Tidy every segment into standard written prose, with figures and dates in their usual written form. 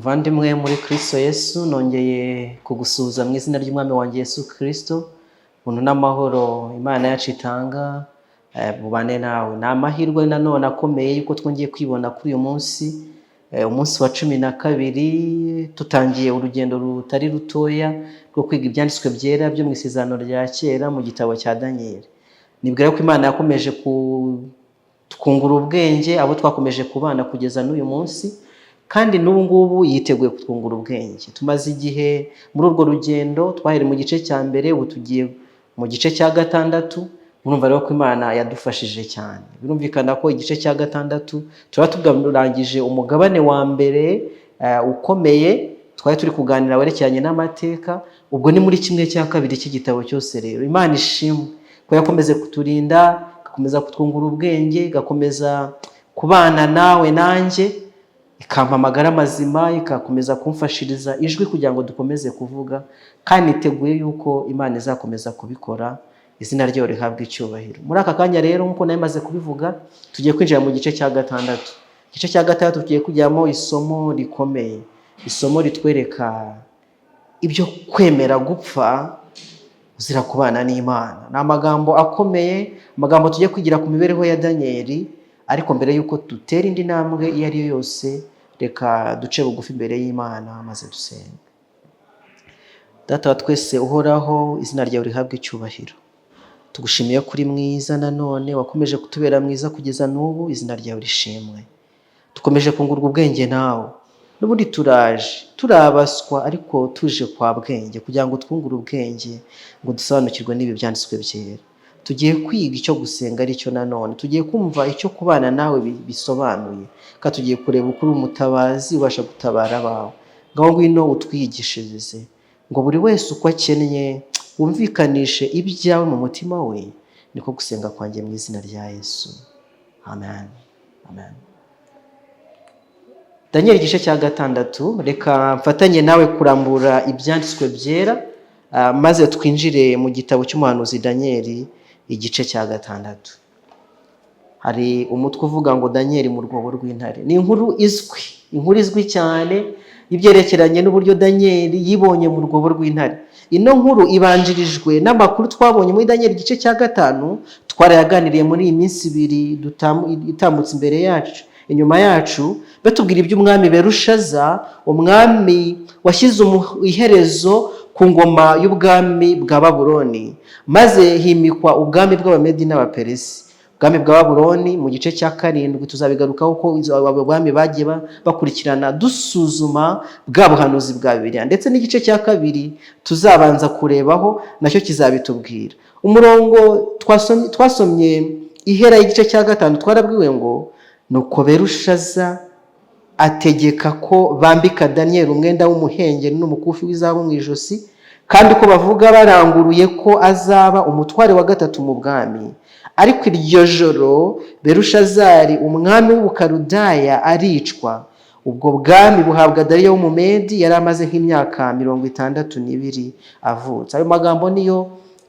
Muvandimwe muri Kristo Yesu, nongeye kugusuhuza mu izina ry'Umwami wanjye Yesu Kristo. Ubuntu n'amahoro Imana yacu itanga bubane nawe. Ni amahirwe nanone akomeye yuko twongeye kwibona kuri uyu munsi, umunsi wa 12, tutangiye urugendo rutari rutoya rwo kwiga ibyanditswe byera byo mu Isezerano rya Kera mu gitabo cya Daniyeli. Nibwira ko Imana yakomeje kutwungura ubwenge abo twakomeje kubana kugeza n'uyu munsi, kandi n'ubu ngubu yiteguye kutwungura ubwenge. Tumaze igihe muri urwo rugendo, twahereye mu gice cya mbere, ubu tugiye mu gice cya gatandatu. Murumva rero ko Imana yadufashije cyane. Birumvikana ko igice cya gatandatu tuba turangije umugabane wa mbere ukomeye twari turi kuganira werekeranye n'amateka. Ubwo ni muri kimwe cya kabiri cy'igitabo cyose. Rero Imana ishimwe ko yakomeze kuturinda, igakomeza kutwungura ubwenge, igakomeza kubana nawe nanjye, ikampa amagara mazima, ikakomeza kumfashiriza ijwi kugira ngo dukomeze kuvuga, kandi niteguye yuko Imana izakomeza kubikora, izina ryayo rihabwa icyubahiro. Muri aka kanya rero, nk'uko nari maze kubivuga, tugiye kwinjira mu gice cya gatandatu. Igice cya gatandatu tugiye kujyamo isomo rikomeye, isomo ritwereka ibyo kwemera gupfa uzira kubana n'Imana. Ni amagambo akomeye, amagambo tugiye kwigira ku mibereho ya Daniyeli. Ariko mbere y'uko dutera indi ntambwe iyo ari yo yose, reka duce bugufi imbere y'Imana maze dusenge. Data wa twese uhoraho, izina ryawe rihabwe icyubahiro. Tugushimiye ko uri mwiza, nanone wakomeje kutubera mwiza kugeza n'ubu, izina ryawe rishimwe. Dukomeje kungurwa ubwenge nawe. N'ubundi turaje turabaswa, ariko tuje kwa bwenge kugira ngo twungure ubwenge, ngo dusobanukirwe n'ibi byanditswe byera. Tugiye kwiga icyo gusenga ari cyo, nanone tugiye kumva icyo kubana nawe bisobanuye, kandi tugiye kureba uko uri umutabazi ubasha gutabara abawe. Ngaho ngwino utwigishirize, ngo buri wese uko akennye wumvikanishe ibyawe mu mutima we. Niko gusenga kwanjye mu izina rya Yesu, amen, amen. Daniel igice cya gatandatu. Reka mfatanye nawe kurambura ibyanditswe byera, maze twinjire mu gitabo cy'umuhanuzi Daniel igice cya gatandatu. Hari umutwe uvuga ngo "Daniel mu rwobo rw'intare". Ni inkuru izwi, inkuru izwi cyane ibyerekeranye n'uburyo Daniel yibonye mu rwobo rw'intare. Ino nkuru ibanjirijwe n'amakuru twabonye muri Daniel igice cya gatanu. Twarayaganiriye muri iyi minsi 2 itambutse imbere yacu, inyuma yacu, batubwira iby'umwami Berushaza, umwami washyize iherezo ku ngoma y'ubwami bwa Babuloni, maze himikwa ubwami bw'Abamedi n'Abaperesi. Ubwami bwa Babuloni mu gice cya karindwi tuzabigarukaho, ko abo bwami bagiye bakurikirana, dusuzuma bwa buhanuzi bwa Bibiliya, ndetse n'igice cya kabiri tuzabanza kurebaho nacyo kizabitubwira. Umurongo twasomye ihera y'igice cya gatanu, twarabwiwe ngo: "Nuko Berushaza ategeka ko bambika Daniyeli umwenda w'umuhengeri n'umukufi w'izahabu mu ijosi, kandi ko bavuga baranguruye ko azaba umutware wa gatatu mu bwami. Ariko iryo joro Berushazari umwami w'Ubukarudaya aricwa, ubwo bwami buhabwa Dariyo w'Umumedi, yari amaze nk'imyaka 62 avutse." Ayo magambo niyo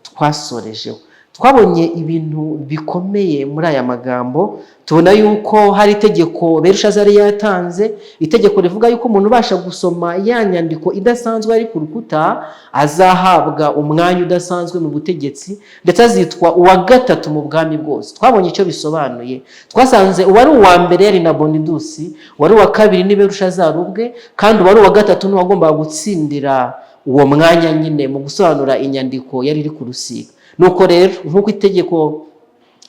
twasorejeho. Twabonye ibintu bikomeye muri aya magambo. Tubona yuko hari itegeko Berushazari yatanze, itegeko rivuga yuko umuntu ubasha gusoma ya nyandiko idasanzwe ari ku rukuta azahabwa umwanya udasanzwe mu butegetsi, ndetse azitwa uwa gatatu mu bwami bwose. Twabonye icyo bisobanuye. Twasanze uwari uwa mbere yari Nabonidusi, uwari uwa kabiri ni Berushazari ubwe, kandi uwari uwa gatatu n'uwagombaga gutsindira uwo mwanya nyine mu gusobanura inyandiko yari iri ku rusika. Nuko rero, nk'uko itegeko,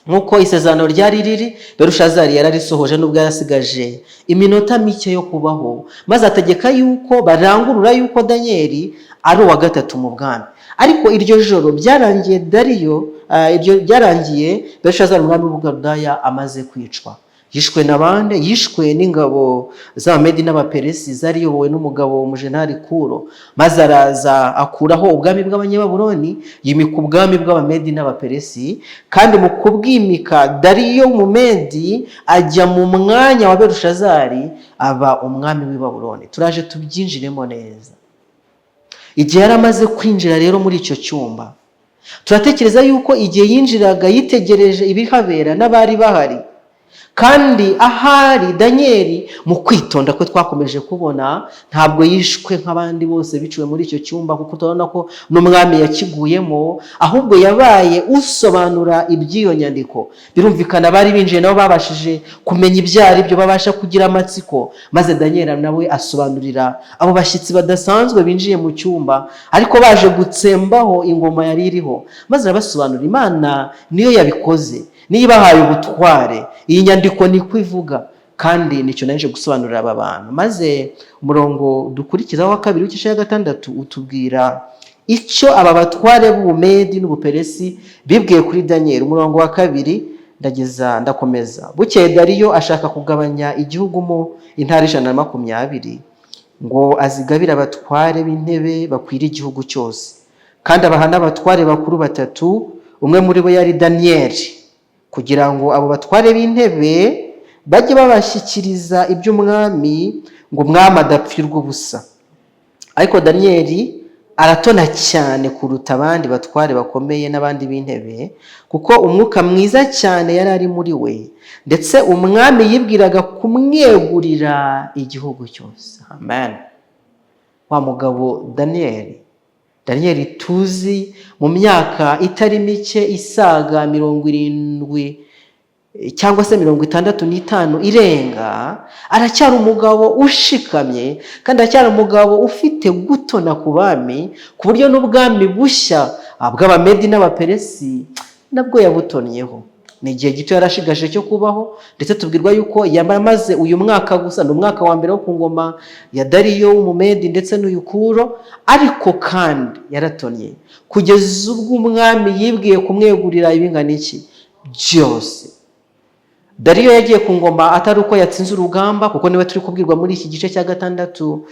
nk'uko isezerano ryari riri, Berushazari yararisohoje nubwo yarasigaje iminota mike yo kubaho, maze ategeka yuko barangurura yuko Daniyeli ari uwa gatatu mu bwami. Ariko iryo joro byarangiye Dariyo, iryo byarangiye Berushazari umwami w'Ubugaludaya amaze kwicwa. Yishwe na bande? Yishwe n'ingabo z'Abamedi n'Abaperesi zari iyobowe n'umugabo umujenali Kuro, maze araza akuraho ubwami bw'Abanyababuloni, yimika ubwami bw'Abamedi n'Abaperesi. Kandi mu kubwimika, Dariyo w'Umumedi ajya mu mwanya wa Berushazari, aba umwami w'i Babuloni. Turaje tubyinjiremo neza. Igihe yari amaze kwinjira rero muri icyo cyumba, turatekereza yuko igihe yinjiraga yitegereje ibihabera n'abari bahari. Kandi ahari Daniyeli, mu kwitonda kwe twakomeje kubona, ntabwo yishwe nk'abandi bose biciwe muri icyo cyumba, kuko turabona ko n'umwami yakiguyemo, ahubwo yabaye usobanura iby'iyo nyandiko. Birumvikana, bari binjiye nabo babashije kumenya ibyo ari byo, babasha kugira amatsiko, maze Daniyeli nawe asobanurira abo bashyitsi badasanzwe binjiye mu cyumba ariko baje gutsembaho ingoma yari iriho, maze arabasobanurira: Imana niyo yabikoze, niyo ibahaye ubutware, iyi nyandiko niko ivuga, kandi nicyo naje gusobanurira aba bantu. Maze umurongo dukurikizaho wa kabiri w'igice cya gatandatu utubwira icyo aba batware b'Ubumedi n'Ubuperesi bibwiye kuri Daniyeli. Umurongo wa kabiri, ndageza ndakomeza: Bukeye Dariyo ashaka kugabanya igihugu mo intara 120, ngo azigabire abatware b'intebe bakwira igihugu cyose, kandi abaha n'abatware bakuru batatu, umwe muri bo yari Daniyeli, kugira ngo abo batware b'intebe bajye babashyikiriza iby'umwami, ngo umwami adapfirwa ubusa. Ariko Daniyeli aratona cyane kuruta abandi batware bakomeye n'abandi b'intebe, kuko umwuka mwiza cyane yari ari muri we, ndetse umwami yibwiraga kumwegurira igihugu cyose. Amen. Wa mugabo Daniyeli, Daniyeli tuzi mu myaka itari mike isaga 70 cyangwa se 65 irenga, aracyari umugabo ushikamye, kandi aracyari umugabo ufite gutona ku bami, ku buryo n'ubwami bushya bw'Abamedi n'Abaperesi nabwo yabutonnyeho. Ni igihe gito yarashigaje cyo kubaho, ndetse tubwirwa yuko yamaze uyu mwaka gusa, ni umwaka wa mbere wo ku ngoma ya Dariyo w'Umumedi ndetse n'uyu Kuro, ariko kandi yaratonnye kugeza ubwo umwami yibwiye kumwegurira ibingana iki? Byose. Dariyo yagiye ku ngoma atari uko yatsinze urugamba, kuko niwe turi kubwirwa muri iki gice cya gatandatu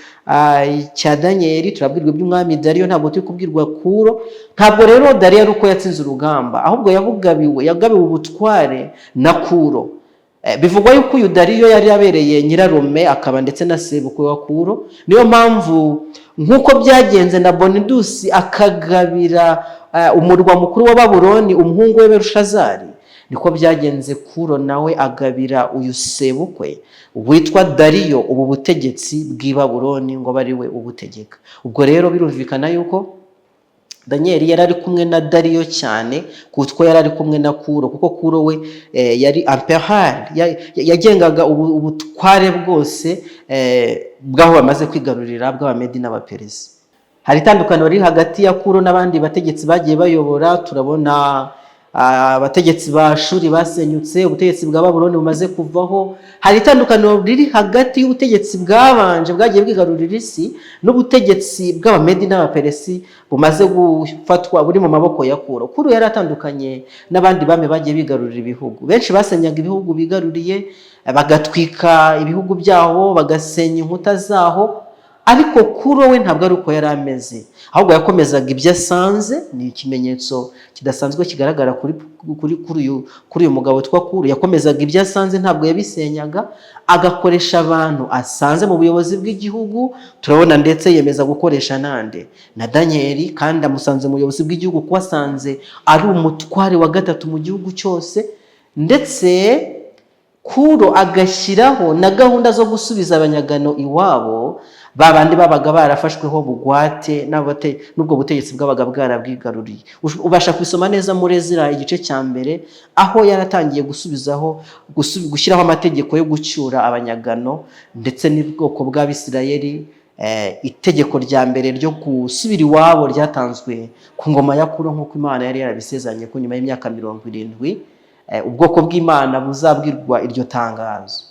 cya Daniyeli. Turabwirwa iby'umwami Dariyo, ntabwo turi kubwirwa Kuro. Ntabwo rero Dariyo ari uko yatsinze urugamba, ahubwo yabugabiwe, yagabiwe ubutware na Kuro. Bivugwa yuko uyu Dariyo yari yabereye nyirarume, akaba ndetse na sebukwe wa Kuro. Niyo mpamvu, nk'uko byagenze na Bonidusi akagabira umurwa mukuru wa Babuloni umuhungu we Berushazari, niko byagenze, Kuro nawe agabira uyu sebukwe witwa Dariyo ubu butegetsi bw'i Babuloni, ngo abe ari we ubutegeka. Ubwo rero birumvikana yuko Daniyeli yari ari kumwe na Dariyo cyane kuko yari ari kumwe na Kuro, kuko Kuro we yari empereur, yagengaga ubutware bwose bw'aho bamaze kwigarurira bw'Abamedi n'Abaperesi. Hari itandukaniro riri hagati ya Kuro n'abandi bategetsi bagiye bayobora. Turabona abategetsi ba Shuri basenyutse, ubutegetsi bwa Babuloni bumaze kuvaho. Hari itandukaniro riri hagati y'ubutegetsi bwabanje bwagiye bwigarurira isi n'ubutegetsi bw'Abamedi n'Abaperesi bumaze gufatwa, buri mu maboko ya Kuro. Kuro yari atandukanye n'abandi bami bagiye bigarurira ibihugu. Benshi basenyaga ibihugu bigaruriye, bagatwika ibihugu byabo, bagasenya inkuta zaho, ariko Kuro we ntabwo ari uko yari ameze, ahubwo yakomezaga ibyo asanze. Ni ikimenyetso kidasanzwe kigaragara kuri uyu mugabo witwa Kuro. Yakomezaga ibyo asanze, ntabwo yabisenyaga, agakoresha abantu asanze mu buyobozi bw'igihugu. Turabona ndetse yemeza gukoresha nande? Na Daniyeli, kandi amusanze mu buyobozi bw'igihugu, kuko asanze ari umutware wa gatatu mu gihugu cyose. Ndetse Kuro agashyiraho na gahunda zo gusubiza abanyagano iwabo, ba bandi babaga barafashweho bugwate n'ubwo butegetsi bwabaga bwarabwigaruriye. Ubasha kubisoma neza muri Ezira igice cya mbere, aho yaratangiye gusubizaho, gushyiraho amategeko yo gucyura abanyagano ndetse n'ubwoko bw'Abisirayeli. Itegeko rya mbere ryo gusubira iwabo ryatanzwe ku ngoma ya Kuro, nk'uko Imana yari yarabisezeranye ko nyuma y'imyaka 70 ubwoko bw'Imana buzabwirwa iryo tangazo.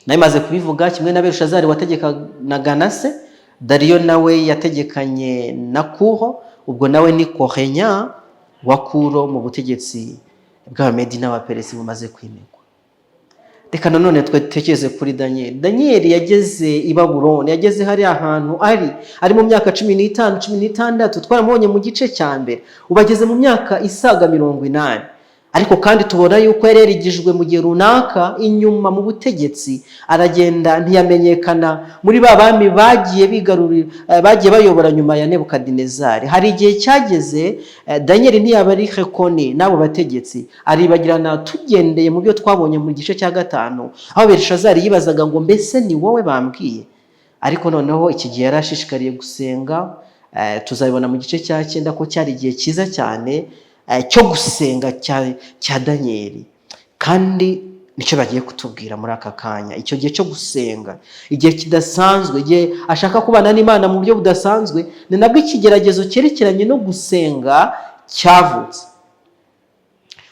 Nawe maze kubivuga, kimwe na Berushazari wategekanaga na se, Dariyo nawe yategekanye na Kuro. Ubwo nawe ni co-régnant wa Kuro mu butegetsi bw'Abamedi n'Abaperesi bumaze kwimikwa. Reka nanone twe dutekereze kuri Daniyeli. Daniyeli yageze i Babuloni, yageze hariya hantu ari mu myaka 15, 16. Twaramubonye mu gice cya mbere. Ubu ageze mu myaka isaga 80. Ariko kandi tubona yuko yari yarigijwe mu gihe runaka inyuma mu butegetsi, aragenda ntiyamenyekana muri ba bami bagiye bigarurira, bagiye bayobora nyuma ya Nebukadinezari. Hari igihe cyageze Daniel ntiyaba ari reconnu n'abo bategetsi, aribagirana. Tugendeye mu byo twabonye mu gice cya 5, aho Belishazari yibazaga ngo: "Mbese ni wowe bambwiye?" Ariko noneho iki gihe yari ashishikariye gusenga. Tuzabibona mu gice cya 9 ko cyari igihe cyiza cyane cyo gusenga cya Daniyeli, kandi nicyo bagiye kutubwira muri aka kanya. Icyo gihe cyo gusenga, igihe kidasanzwe, igihe ashaka kubana n'Imana mu buryo budasanzwe, ni nabwo ikigeragezo cyerekeranye no gusenga cyavutse.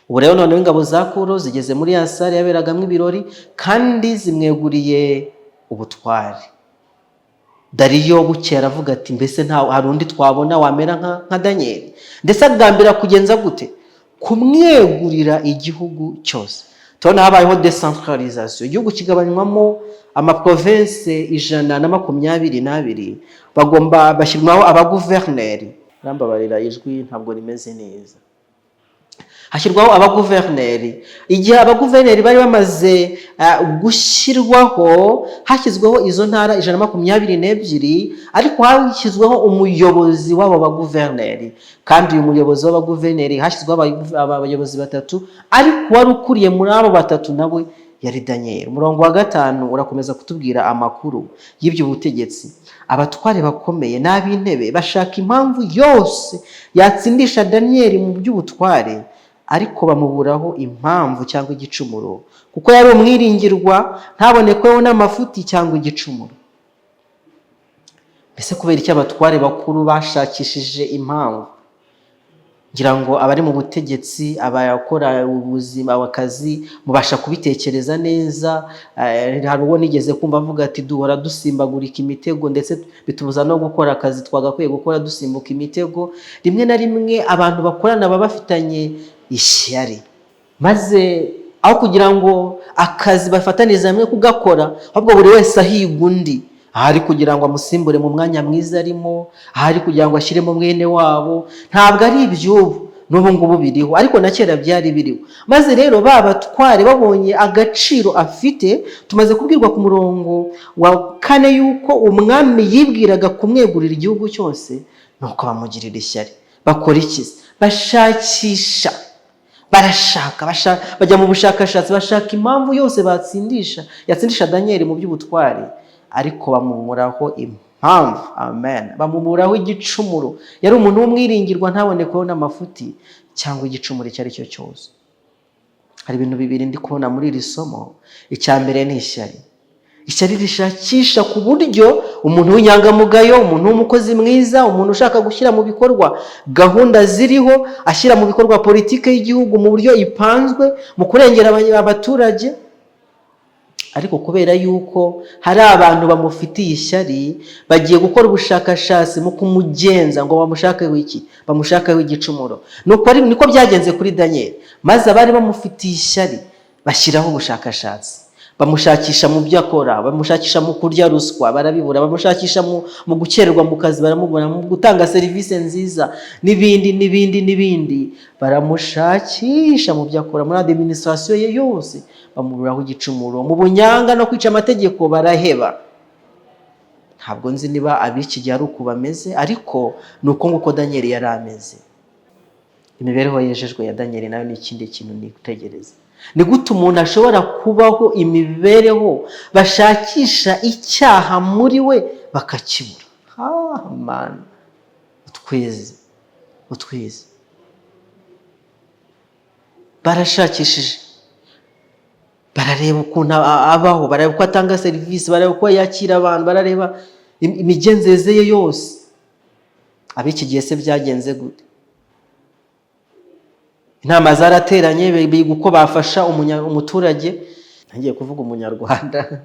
Ubu rero noneho ingabo za Kuro zigeze muri ya salle yaberagamo ibirori, kandi zimweguriye ubutware. Dariyo bukeye aravuga ati: "Mbese nta hari undi twabona wamera nka Daniyeli?" Ndetse agambira kugenza gute? Kumwegurira igihugu cyose. Tubona habayeho décentralisation, igihugu kigabanywamo amaprovince 122, bagomba bashyirwaho abaguverineri. Rambabarira, ijwi ntabwo rimeze neza. Hashyirwaho abaguverineri. Igihe abaguverineri bari bamaze gushyirwaho, hashyizweho izo ntara 122, ariko hashyizweho umuyobozi w'abo baguverineri. Kandi uyu muyobozi w'abaguverineri, hashyizweho abayobozi batatu, ariko wari ukuriye muri abo batatu nawe yari Daniel. Umurongo wa 5 urakomeza kutubwira amakuru y'ibyo butegetsi. Abatware bakomeye n'ab'intebe bashaka impamvu yose yatsindisha Daniel mu by'ubutware, ariko bamuburaho impamvu cyangwa igicumuro, kuko yari umwiringirwa, ntabonekweho n'amafuti cyangwa igicumuro. Mbese kubera icyo abatware bakuru bashakishije impamvu? Ngira ngo abari mu butegetsi, abakora ubuzima, akazi, mubasha kubitekereza neza. Hari uwo nigeze kumva avuga ati: "Duhora dusimbagurika imitego, ndetse bitubuza no gukora akazi twagakwiye gukora, dusimbuka imitego." Rimwe na rimwe abantu bakorana baba bafitanye ishyari, maze aho kugira ngo akazi bafatanize hamwe kugakora, ahubwo buri wese ahiga undi, ahari kugira ngo amusimbure mu mwanya mwiza arimo, ahari kugira ngo ashyiremo mwene wabo. Ntabwo ari iby'ubu, n'ubu ngubu biriho, ariko na kera byari biriho. Maze rero ba batware babonye agaciro afite, tumaze kubwirwa ku murongo wa 4 yuko umwami yibwiraga kumwegurira igihugu cyose, nuko bamugirira ishyari. Bakora iki? Bashakisha, barashaka, bajya mu bushakashatsi, bashaka impamvu yose batsindisha, yatsindisha Daniel mu by'ubutware, ariko bamuburaho impamvu, amen, bamuburaho igicumuro. Yari umuntu w'umwiringirwa, ntabonekweho n'amafuti cyangwa igicumuro icyo ari cyo cyose. Hari ibintu bibiri ndi kubona muri iri somo. Icya mbere ni ishyari, ishyari rishakisha ku buryo umuntu w'inyangamugayo, umuntu w'umukozi mwiza, umuntu ushaka gushyira mu bikorwa gahunda ziriho, ashyira mu bikorwa politiki y'igihugu mu buryo ipanzwe mu kurengera abaturage, ariko kubera yuko hari abantu bamufitiye ishyari, bagiye gukora ubushakashatsi mu kumugenza ngo bamushakeho iki? Bamushakeho igicumuro. Niko byagenze kuri Daniel. Maze abari bamufitiye ishyari bashyiraho ubushakashatsi, bamushakisha mu byo akora, bamushakisha mu kurya ruswa, barabibura, bamushakisha mu gukererwa mu kazi, baramubura, mu gutanga serivisi nziza, n'ibindi n'ibindi n'ibindi. Baramushakisha mu byo akora, muri administration ye yose, bamuburaho igicumuro. Mu bunyanga no kwica amategeko, baraheba. Ntabwo nzi niba ab'iki gihe ari uku bameze, ariko ni uko nguko Daniel yari ameze. Imibereho yejejwe ya Daniel nayo ni ikindi kintu nitegereza. Ni gute umuntu ashobora kubaho imibereho bashakisha icyaha muri we bakakibura? Ah, man, utweze, utweze. Barashakishije, barareba ukuntu abaho, barareba uko atanga serivisi, barareba uko yakira abantu, barareba imigenzereze ye yose. Ab'iki gihe se byagenze gute? Inama zarateranye, biga uko bafasha umuturage, ngiye kuvuga umunyarwanda,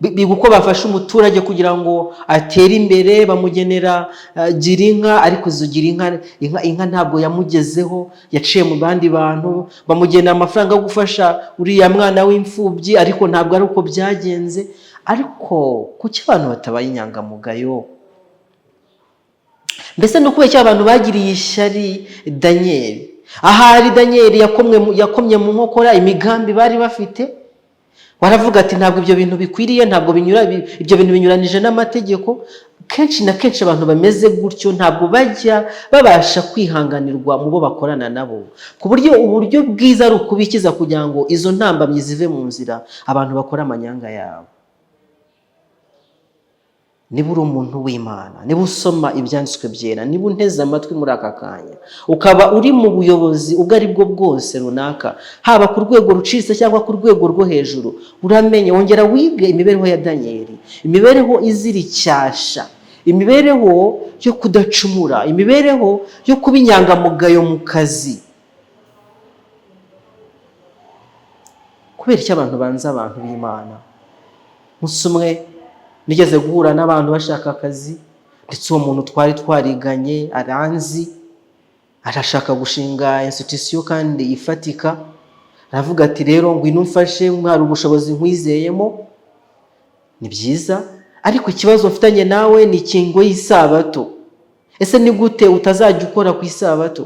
biga uko bafasha umuturage kugira ngo atere imbere. Bamugenera gira inka, ariko izo gira inka, inka ntabwo yamugezeho, yaciye mu bandi bantu. Bamugenera amafaranga yo gufasha uriya mwana w'imfubyi, ariko ntabwo ari uko byagenze. Ariko kuki abantu batabaye inyangamugayo? Mbese ni ukubera iki abantu bagiriye ishyari Daniel? Ahari Daniyeli yakomye mu nkokora imigambi bari bafite, baravuga ati: "Ntabwo ibyo bintu bikwiriye, ntabwo binyura, ibyo bintu binyuranije n'amategeko." Kenshi na kenshi abantu bameze gutyo ntabwo bajya babasha kwihanganirwa mu bo bakorana nabo, ku buryo uburyo bwiza ari ukubikiza kugira ngo izo ntambamyi zive mu nzira, abantu bakora amanyanga yabo. Niba uri umuntu w'Imana, niba usoma ibyanditswe byera, niba unteze amatwi muri aka kanya, ukaba uri mu buyobozi ubwo ari bwo bwose runaka, haba ku rwego rucitse cyangwa ku rwego rwo hejuru, uramenye wongera wige imibereho ya Daniyeli, imibereho izira icyasha, imibereho yo kudacumura, imibereho yo kuba inyangamugayo mu kazi. Kubera icyo abantu banza abantu b'Imana? Umunsi umwe nigeze guhura n'abantu bashaka akazi, ndetse uwo muntu twari twariganye, aranzi, arashaka gushinga institution kandi ifatika. Aravuga ati: "Rero ngwino umfashe, hari ubushobozi nkwizeyemo." Ni byiza, ariko ikibazo mfitanye nawe ni ingingo y'isabato. Ese ni gute utazajya ukora ku isabato?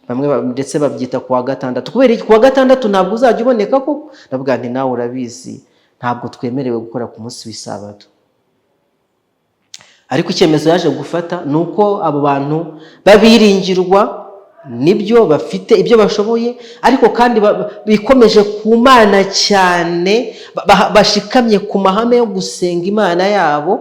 Bamwe ndetse babyita ku wa gatandatu. Kubera iki? Ku wa gatandatu ntabwo uzajya uboneka koko? Ndavuga nti: "Nawe urabizi, ntabwo twemerewe gukora ku munsi w'isabato." Ariko icyemezo yaje gufata ni uko abo bantu babiringirwa, nibyo, bafite ibyo bashoboye, ariko kandi bikomeje ku Mana cyane, bashikamye ku mahame yo gusenga Imana yabo,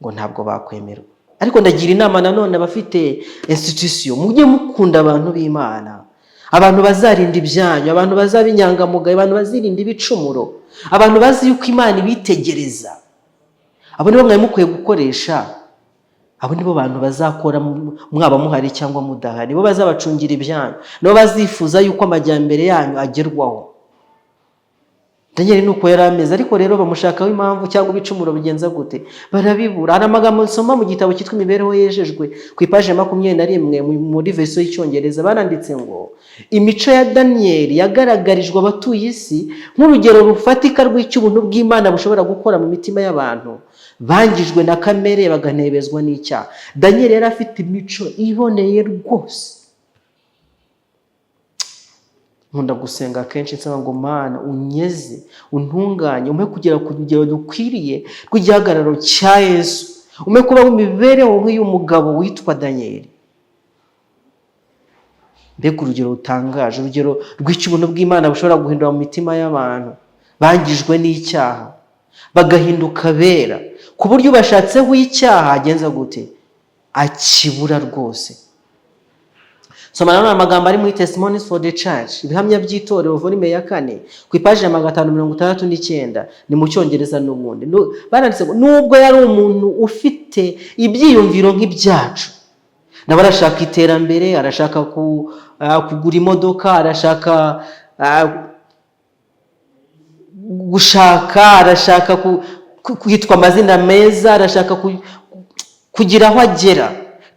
ngo ntabwo bakwemerwa. Ariko ndagira inama nanone abafite institution: mujye mukunda abantu b'Imana, abantu bazarinda ibyanyu, abantu bazaba inyangamugayo, abantu bazirinda ibicumuro, abantu bazi yuko Imana ibitegereza. Abo nibo mwari mukwiye gukoresha. Abo nibo bantu bazakora mwaba muhari cyangwa mudahari. Nibo bazabacungira ibyanyu, nibo bazifuza yuko amajyambere yanyu agerwaho. Daniel ni uko yari ameze, ariko rero bamushakaho impamvu cyangwa ibicumuro, bigenza gute? Barabibura. Hari amagambo nsoma mu gitabo cyitwa Imibereho Yejejwe, ku ipaji ya 21 muri verisiyo y'Icyongereza. Baranditse ngo: "Imico ya Daniyeli yagaragarijwe abatuye isi nk'urugero rufatika rw'icyo ubuntu bw'Imana bushobora gukora mu mitima y'abantu bangijwe na kamere, baganebezwa n'icyaha." Daniyeli yari afite imico iboneye rwose. Nkunda gusenga kenshi nsaba ngo: "Mana, unyeze, untunganye, umpe kugera ku rugero rukwiriye rw'igihagararo cya Yesu, umpe kubaho imibereho nk'iy'umugabo witwa Daniyeli." Mbega urugero rutangaje, urugero rw'icyo ubuntu bw'Imana bushobora guhindura mu mitima y'abantu bangijwe n'icyaha, bagahinduka bera, ku buryo ubashatseho icyaha agenza gute? Akibura rwose. Soma nanone amagambo ari muri Testimonies for the Church, ibihamya by'itorero, volume ya 4, ku ipaji ya 569, ni mu Cyongereza n'ubundi. Baranditse ngo: "Nubwo yari umuntu ufite ibyiyumviro nk'ibyacu," nawe arashaka iterambere, arashaka kugura imodoka, arashaka gushaka, arashaka kwitwa amazina meza, arashaka kugira aho agera,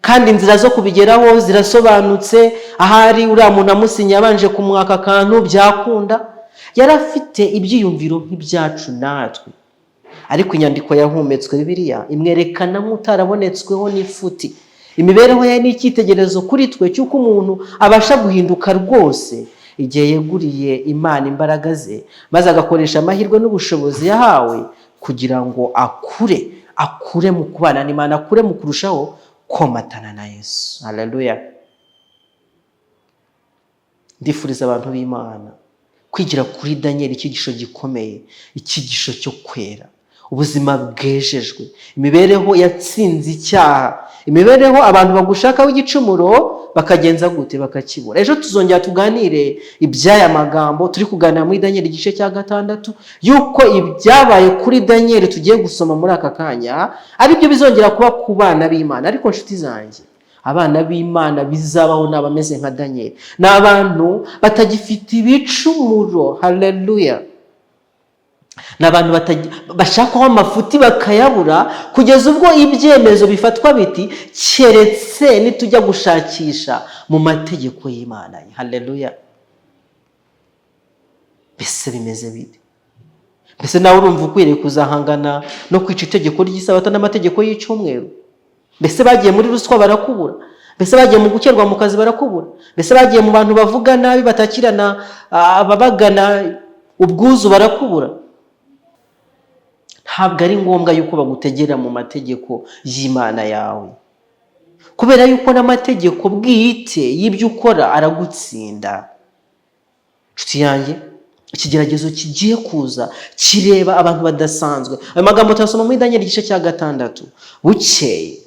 kandi inzira zo kubigeraho zirasobanutse. Ahari uriya muntu amusinye abanje kumwaka akantu, byakunda. Yari afite ibyiyumviro nk'ibyacu natwe, ariko inyandiko yahumetswe, Bibiliya, imwerekana nk'utarabonetsweho n'ifuti. Imibereho ye ni icyitegererezo kuri twe cy'uko umuntu abasha guhinduka rwose igihe yeguriye Imana imbaraga ze, maze agakoresha amahirwe n'ubushobozi yahawe kugira ngo akure, akure mu kubana n'Imana, akure mu kurushaho komatana na Yesu. Haleluya! Ndifuriza abantu b'Imana kwigira kuri Daniel icyigisho gikomeye, icyigisho cyo kwera, ubuzima bwejejwe, imibereho yatsinze icyaha, imibereho abantu bagushakaho igicumuro bakagenza gute? Bakakibura. Ejo tuzongera tuganire iby'aya magambo turi kuganira muri Daniel igice cya 6, yuko ibyabaye kuri Daniel tugiye gusoma muri aka kanya aribyo bizongera kuba ku bana b'Imana. Ariko nshuti zanjye, abana b'Imana bizabaho ni abameze nka Daniel, ni abantu batagifite ibicumuro. Haleluya! Ni abantu bashakaho amafuti bakayabura, kugeza ubwo ibyemezo bifatwa biti: "Keretse nitujya gushakisha mu mategeko y'Imana." Haleluya! Mbese bimeze bite? Mbese nawe urumva ukwiriye kuzahangana no kwica itegeko ry'isabato n'amategeko y'icyumweru? Mbese bagiye muri ruswa barakubura? Mbese bagiye mu gukerwa mu kazi barakubura? Mbese bagiye mu bantu bavuga nabi, batakirana ababagana ubwuzu barakubura? Ntabwo ari ngombwa yuko bagutegera mu mategeko y'Imana yawe, kubera yuko n'amategeko bwite y'ibyo ukora aragutsinda. Inshuti yanjye, ikigeragezo kigiye kuza kireba abantu badasanzwe. Ayo magambo tuyasoma muri Daniel igice cya 6. Bukeye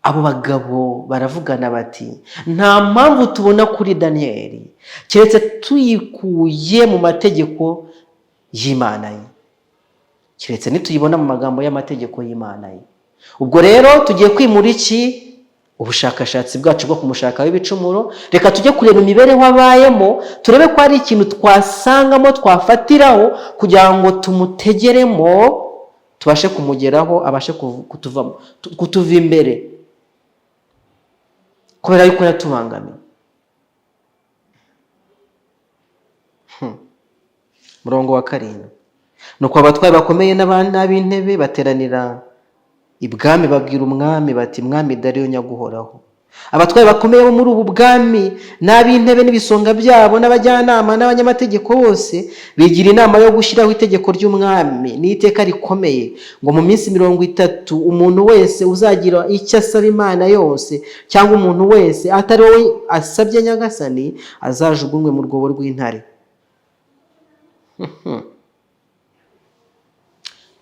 abo bagabo baravugana bati: "Nta mpamvu tubona kuri Daniyeli keretse tuyikuye mu mategeko y'Imana ye, keretse nituyibona mu magambo y'amategeko y'Imana ye. Ubwo rero tugiye kwimura iki? Ubushakashatsi bwacu bwo kumushakaho ibicumuro. Reka tujye kureba imibereho abayemo, turebe ko hari ikintu twasangamo twafatiraho kugira ngo tumutegeremo, tubashe kumugeraho, abashe kutuva imbere, kubera yuko yatubangamiye." Murongo wa 7: Nuko abatwaye bakomeye n'ab'intebe bateranira ibwami, babwira umwami bati: "Mwami Dariyo nyaguhoraho, abatwaye bakomeye bo muri ubu bwami n'ab'intebe n'ibisonga byabo n'abajyanama n'abanyamategeko bose bigira inama yo gushyiraho itegeko ry'umwami n'iteka rikomeye, ngo mu minsi 30 umuntu wese uzagira icyo asaba Imana yose cyangwa umuntu wese atari wowe asabye nyagasani, azajugunywe mu rwobo rw'intare."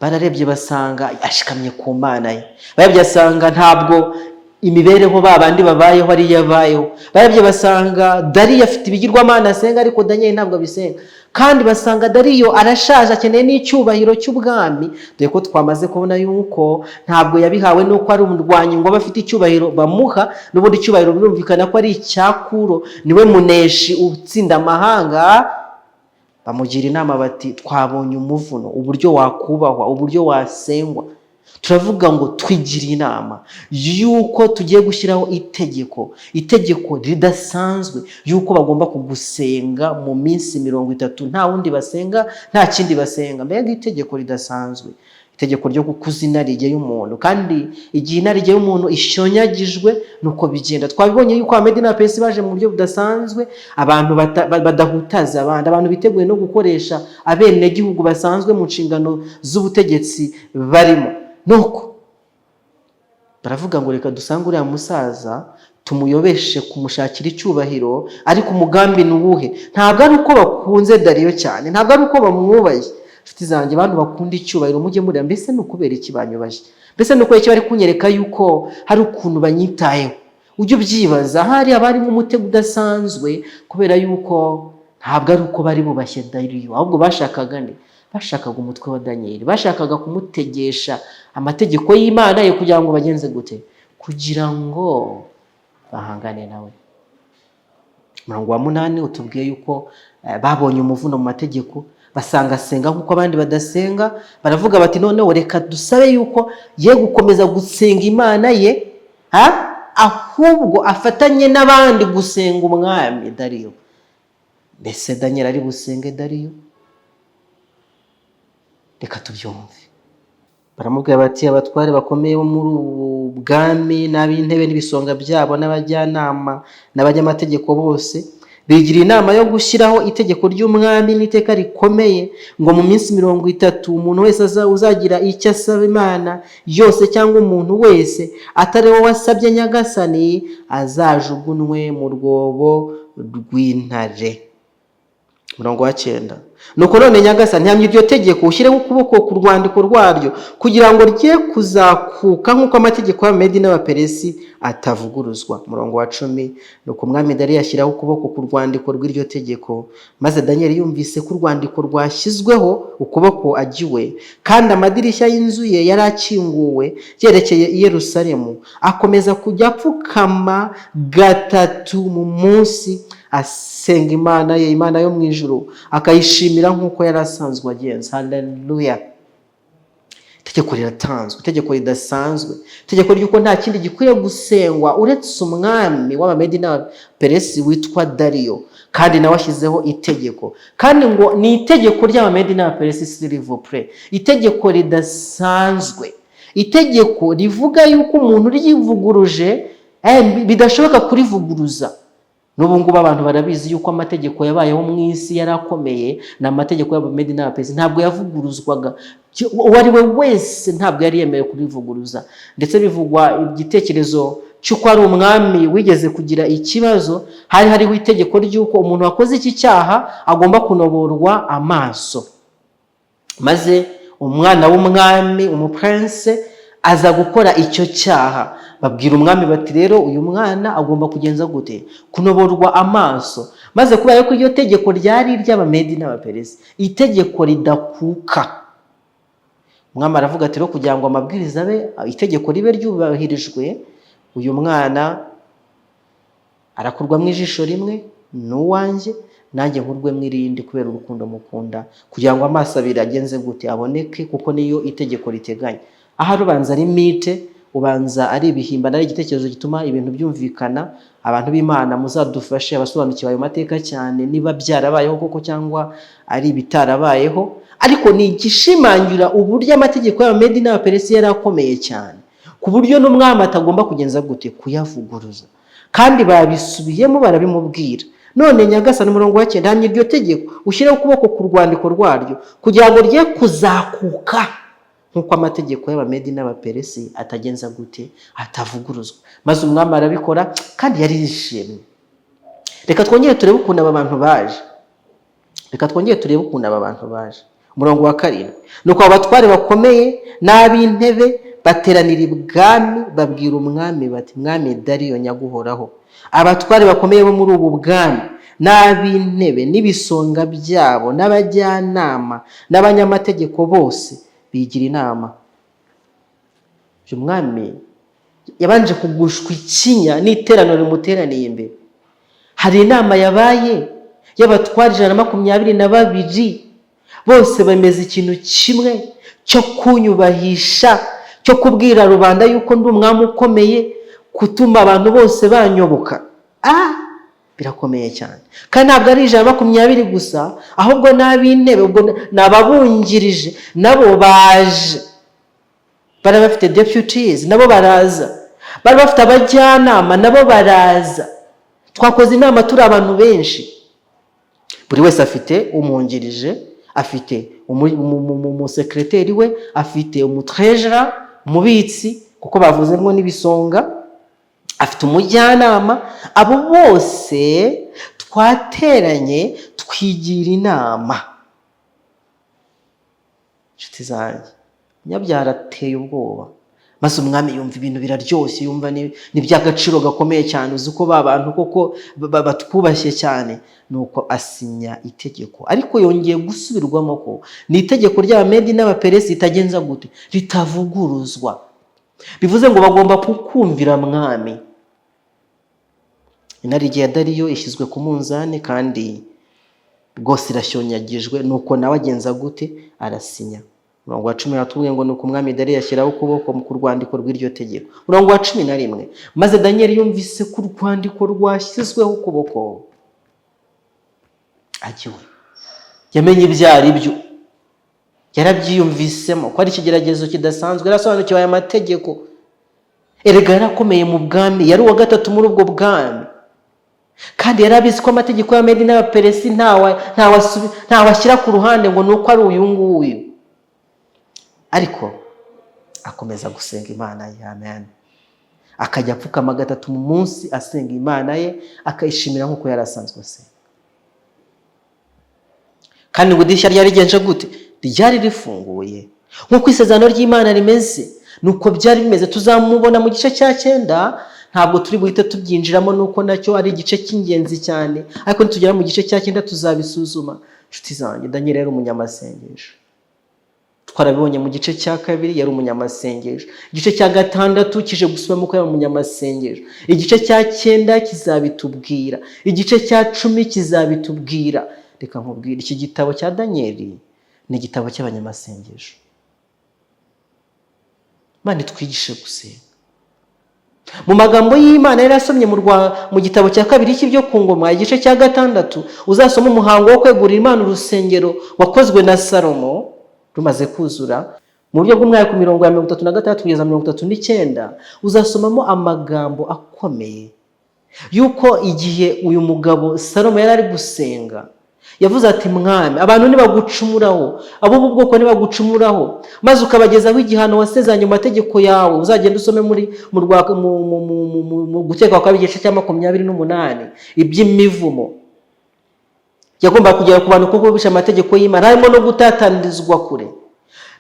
Bararebye basanga ashikamye ku Mana ye. Barebye basanga ntabwo imibereho ba bandi babayeho ariyo abayeho. Barebye basanga Dariyo afite ibigirwamana asenga, ariko Daniyeli ntabwo abisenga. Kandi basanga Dariyo arashaje, akeneye n'icyubahiro cy'ubwami, dore ko twamaze kubona yuko ntabwo yabihawe n'uko ari umurwanyi ngo abe afite icyubahiro bamuha. N'ubundi icyubahiro birumvikana ko ari icyakuro, niwe muneshi utsinda amahanga. Bamugira inama bati: "Twabonye umuvuno, uburyo wakubahwa, uburyo wasengwa. Turavuga ngo twigiriye inama yuko tugiye gushyiraho itegeko, itegeko ridasanzwe, yuko bagomba kugusenga mu minsi 30, nta wundi basenga, nta kindi basenga." Mbega itegeko ridasanzwe, itegeko ryo gukuza inarijye y'umuntu! Kandi igihe inarijye y'umuntu ishonyagijwe, nuko bigenda. Twabibonye yuko Abamedi n'Abaperesi baje mu buryo budasanzwe, abantu badahutaza abandi, abantu biteguye no gukoresha abenegihugu basanzwe mu nshingano z'ubutegetsi barimo. Nuko baravuga ngo: "Reka dusange uriya musaza, tumuyobeshe kumushakira icyubahiro." Ariko umugambi ni uwuhe? Ntabwo ari uko bakunze Dariyo cyane, ntabwo ari uko bamwubaye. Inshuti zanjye, abantu bakunda icyubahiro, mujye mureba: mbese ni ukubera iki banyubashye? Mbese ni ukubera iki bari kunyereka yuko hari ukuntu banyitayeho? Ujye ubyibaza. Hari abari umutego udasanzwe, kubera yuko ntabwo ari uko bari bubashye Dariyo, ahubwo bashakaga nde? Bashakaga umutwe wa Daniyeli, bashakaga kumutegesha amategeko y'Imana ye kugira ngo bagenze gute? Kugira ngo bahangane nawe. Umurongo wa 8 utubwiye yuko babonye umuvuno mu mategeko, basanga asenga nk'uko abandi badasenga. Baravuga bati: "Noneho reka dusabe yuko ye gukomeza gusenga Imana ye, ahubwo afatanye n'abandi gusenga umwami Dariyo." Mbese Daniel ari busenge Dariyo? Reka tubyumve. Baramubwira bati: "Abatware bakomeye bo muri ubu bwami n'ab'intebe n'ibisonga byabo n'abajyanama n'abanyamategeko bose bigira inama yo gushyiraho itegeko ry'umwami n'iteka rikomeye, ngo mu minsi 30 umuntu wese uzagira icyo asaba Imana yose cyangwa umuntu wese atari wowe wasabye nyagasani, azajugunywe mu rwobo rw'intare." Umurongo wa 9: "Nuko none nyagasani, hamya iryo tegeko, ushyireho ukuboko ku rwandiko rwaryo, kugira ngo rye kuzakuka nk'uko amategeko y'Abamedi n'Abaperesi atavuguruzwa." Umurongo wa 10: Nuko umwami Dariyo ashyiraho ukuboko ku rwandiko rw'iryo tegeko. Maze Daniyeli yumvise ko urwandiko rwashyizweho ukuboko agiwe, kandi amadirishya y'inzu ye yari akinguwe yerekeye i Yerusalemu, akomeza kujya apfukama gatatu mu munsi, asenga Imana ye, Imana yo mu ijuru, akayishimira nk'uko yari asanzwe agenza. Haleluya! Itegeko riratanzwe, itegeko ridasanzwe, itegeko ry'uko nta kindi gikwiye gusengwa uretse umwami w'Abamedi n'Abaperesi witwa Dariyo. Kandi nawe ashyizeho itegeko, kandi ngo ni itegeko ry'Abamedi n'Abaperesi, s'il vous plaît. Itegeko ridasanzwe, itegeko rivuga yuko umuntu uryivuguruje Bidashoboka kurivuguruza. N'ubu ngubu abantu barabizi yuko amategeko yabayeho mu isi yari akomeye, ni amategeko y'Abamedi n'Abaperesi, ntabwo yavuguruzwaga. Uwo ari we wese ntabwo yari yemerewe kurivuguruza. Ndetse bivugwa igitekerezo cy'uko ari umwami wigeze kugira ikibazo, hari hariho itegeko ry'uko umuntu wakoze iki cyaha agomba kunoborwa amaso. Maze umwana w'umwami, umupurense, aza gukora icyo cyaha. Babwira umwami bati: "Rero uyu mwana agomba kugenza gute? Kunoborwa amaso." Maze kubera ko iryo tegeko ryari iry'Abamedi n'Abaperesi, itegeko ridakuka, umwami aravuga ati: "Rero kugira ngo amabwiriza abe, itegeko ribe ryubahirijwe, uyu mwana arakurwamo ijisho rimwe, ni uwanjye, nanjye nkurwemo irindi kubera urukundo mukunda, kugira ngo amaso abiri agenze gute? Aboneke, kuko niyo itegeko riteganya." Ahari ubanza ari mythe, ubanza ari ibihimbano, ari igitekerezo gituma ibintu byumvikana. Abantu b'Imana muzadufashe, abasobanukiwe ayo mateka cyane, niba byarabayeho koko cyangwa ari ibitarabayeho. Ariko ni igishimangira uburyo amategeko y'Abamedi n'Abaperesi yari akomeye cyane, ku buryo n'umwami atagomba kugenza gute? Kuyavuguruza. Kandi babisubiyemo, barabimubwira. None Nyagasani, umurongo wa 9: "Hamya iryo tegeko, ushyireho ukuboko ku rwandiko rwaryo, kugira ngo rye kuzakuka, nk'uko amategeko y'Abamedi n'Abaperesi atagenza gute? Atavuguruzwa." Maze umwami arabikora kandi yari yishimye. Reka twongere turebe ukuntu aba bantu baje. Reka twongere turebe ukuntu aba bantu baje. Umurongo wa 7: "Nuko abo batware bakomeye n'ab'intebe bateranira ibwami, babwira umwami bati: 'Mwami Dariyo nyaguhoraho, abatware bakomeye bo muri ubu bwami n'ab'intebe n'ibisonga byabo n'abajyanama n'abanyamategeko bose bigira inama.'" Uyu mwami yabanje kugushwa ikinya n'iteraniro rimuteraniye imbere. Hari inama yabaye y'abatware 122, bose bemeza ikintu kimwe cyo kunyubahisha, cyo kubwira rubanda yuko ndi umwami ukomeye, gutuma abantu bose banyoboka. Birakomeye cyane. Kandi ntabwo ari 120 gusa, ahubwo n'ab'intebe, ubwo ni ababungirije, nabo baje. Bari bafite deputies, nabo baraza. Bari bafite abajyanama, nabo baraza. Twakoze inama turi abantu benshi, buri wese afite umwungirije, afite umusekreteri we, afite umutreasurer, umubitsi, kuko bavuzemo n'ibisonga, afite umujyanama. Abo bose twateranye, twigira inama. Inshuti zanjye, umunyabyaha ateye ubwoba. Maze umwami yumva ibintu biraryoshye, yumva ni iby'agaciro gakomeye cyane. Uzi ko ba bantu koko batwubashye cyane. Nuko asinya itegeko, ariko yongeye gusubirwamo ko ni itegeko ry'Abamedi n'Abaperesi ritagenza gute? Ritavuguruzwa. Bivuze ngo bagomba kukumvira, mwami. Inarijye ya Dariyo ishyizwe ku munzani kandi rwose irashyonyagijwe. Nuko nawe agenza gute? Arasinya. Umurongo wa 10 aratubwiye ngo: "Nuko umwami Dariyo ashyiraho ukuboko ku rwandiko rw'iryo tegeko." Umurongo wa 11: "Maze Daniyeli yumvise ko urwandiko rwashyizweho ukuboko, agiwe." Yamenye ibyo ari byo, yarabyiyumvisemo ko ari ikigeragezo kidasanzwe. Yarasobanukiwe aya mategeko. Erega yarakomeye mu bwami, yari uwa gatatu muri ubwo bwami, kandi yari abizi ko amategeko y'Abamedi n'Abaperesi ntawe ashyira ku ruhande ngo ni uko ari uyu nguyu. Ariko akomeza gusenga Imana ye. Amen. Akajya apfukama gatatu mu munsi asenga Imana ye, akayishimira nk'uko yari asanzwe asenga. Kandi ngo idirishya ryari rigenje gute? Ryari rifunguye. Nk'uko isezerano ry'Imana rimeze, nuko byari bimeze. Tuzamubona mu gice cya 9, ntabwo turi buhite tubyinjiramo, nuko nacyo ari igice cy'ingenzi cyane, ariko nitugera mu gice cya 9 tuzabisuzuma. Inshuti zanjye, Daniel yari umunyamasengesho. Twarabibonye mu gice cya 2, yari umunyamasengesho. Igice cya 6 kije gusubiramo ko yari umunyamasengesho. Igice cya 9 kizabitubwira, igice cya 10 kizabitubwira. Reka nkubwire, iki gitabo cya Daniyeli ni igitabo cy'abanyamasengesho. Imana itwigishe gusenga. Mu magambo y'Imana yari asomye mu gitabo cya kabiri cy'ibyo ku ngoma, igice cya 6, uzasoma umuhango wo kwegurira Imana urusengero wakozwe na Salomo rumaze kuzura. Mu buryo bw'umwihariko, ku mirongo ya 36 kugeza 39, uzasomamo amagambo akomeye yuko igihe uyu mugabo Salomo yari ari gusenga, yavuze ati: "Mwami, abantu nibagucumuraho, ab'ubu bwoko nibagucumuraho, maze ukabagezaho igihano wasezeranye mu mategeko yawe." Uzagenda usome muri mu rwa mu mu mu mu mu mu Guteka kwa Kabiri, igice cya 28, iby'imivumo yagombaga kugera ku bantu kuko bishe amategeko y'Imana, harimo no gutatanirizwa kure.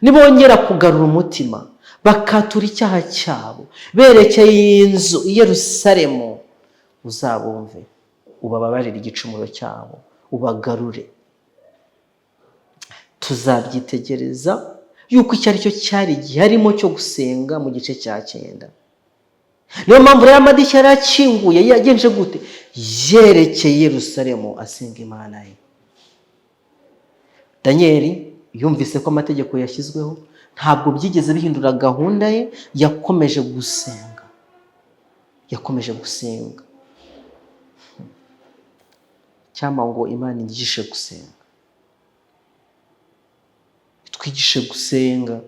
"Nibongera kugarura umutima, bakatura icyaha cyabo berekeye iyi nzu i Yerusalemu, uzabumve, ubababarire igicumuro cyabo, ubagarure." Tuzabyitegereza yuko icyo ari cyo cyari igihe harimo cyo gusenga mu gice cya 9. Niyo mpamvu rero amadirishya yari akinguye, yagenje gute? Yerekeye Yerusalemu, asenga Imana ye. Daniyeli yumvise ko amategeko yashyizweho, ntabwo byigeze bihindura gahunda ye. Yakomeje gusenga, yakomeje gusenga. Cyangwa ngo Imana inyigishe gusenga, twigishe gusenga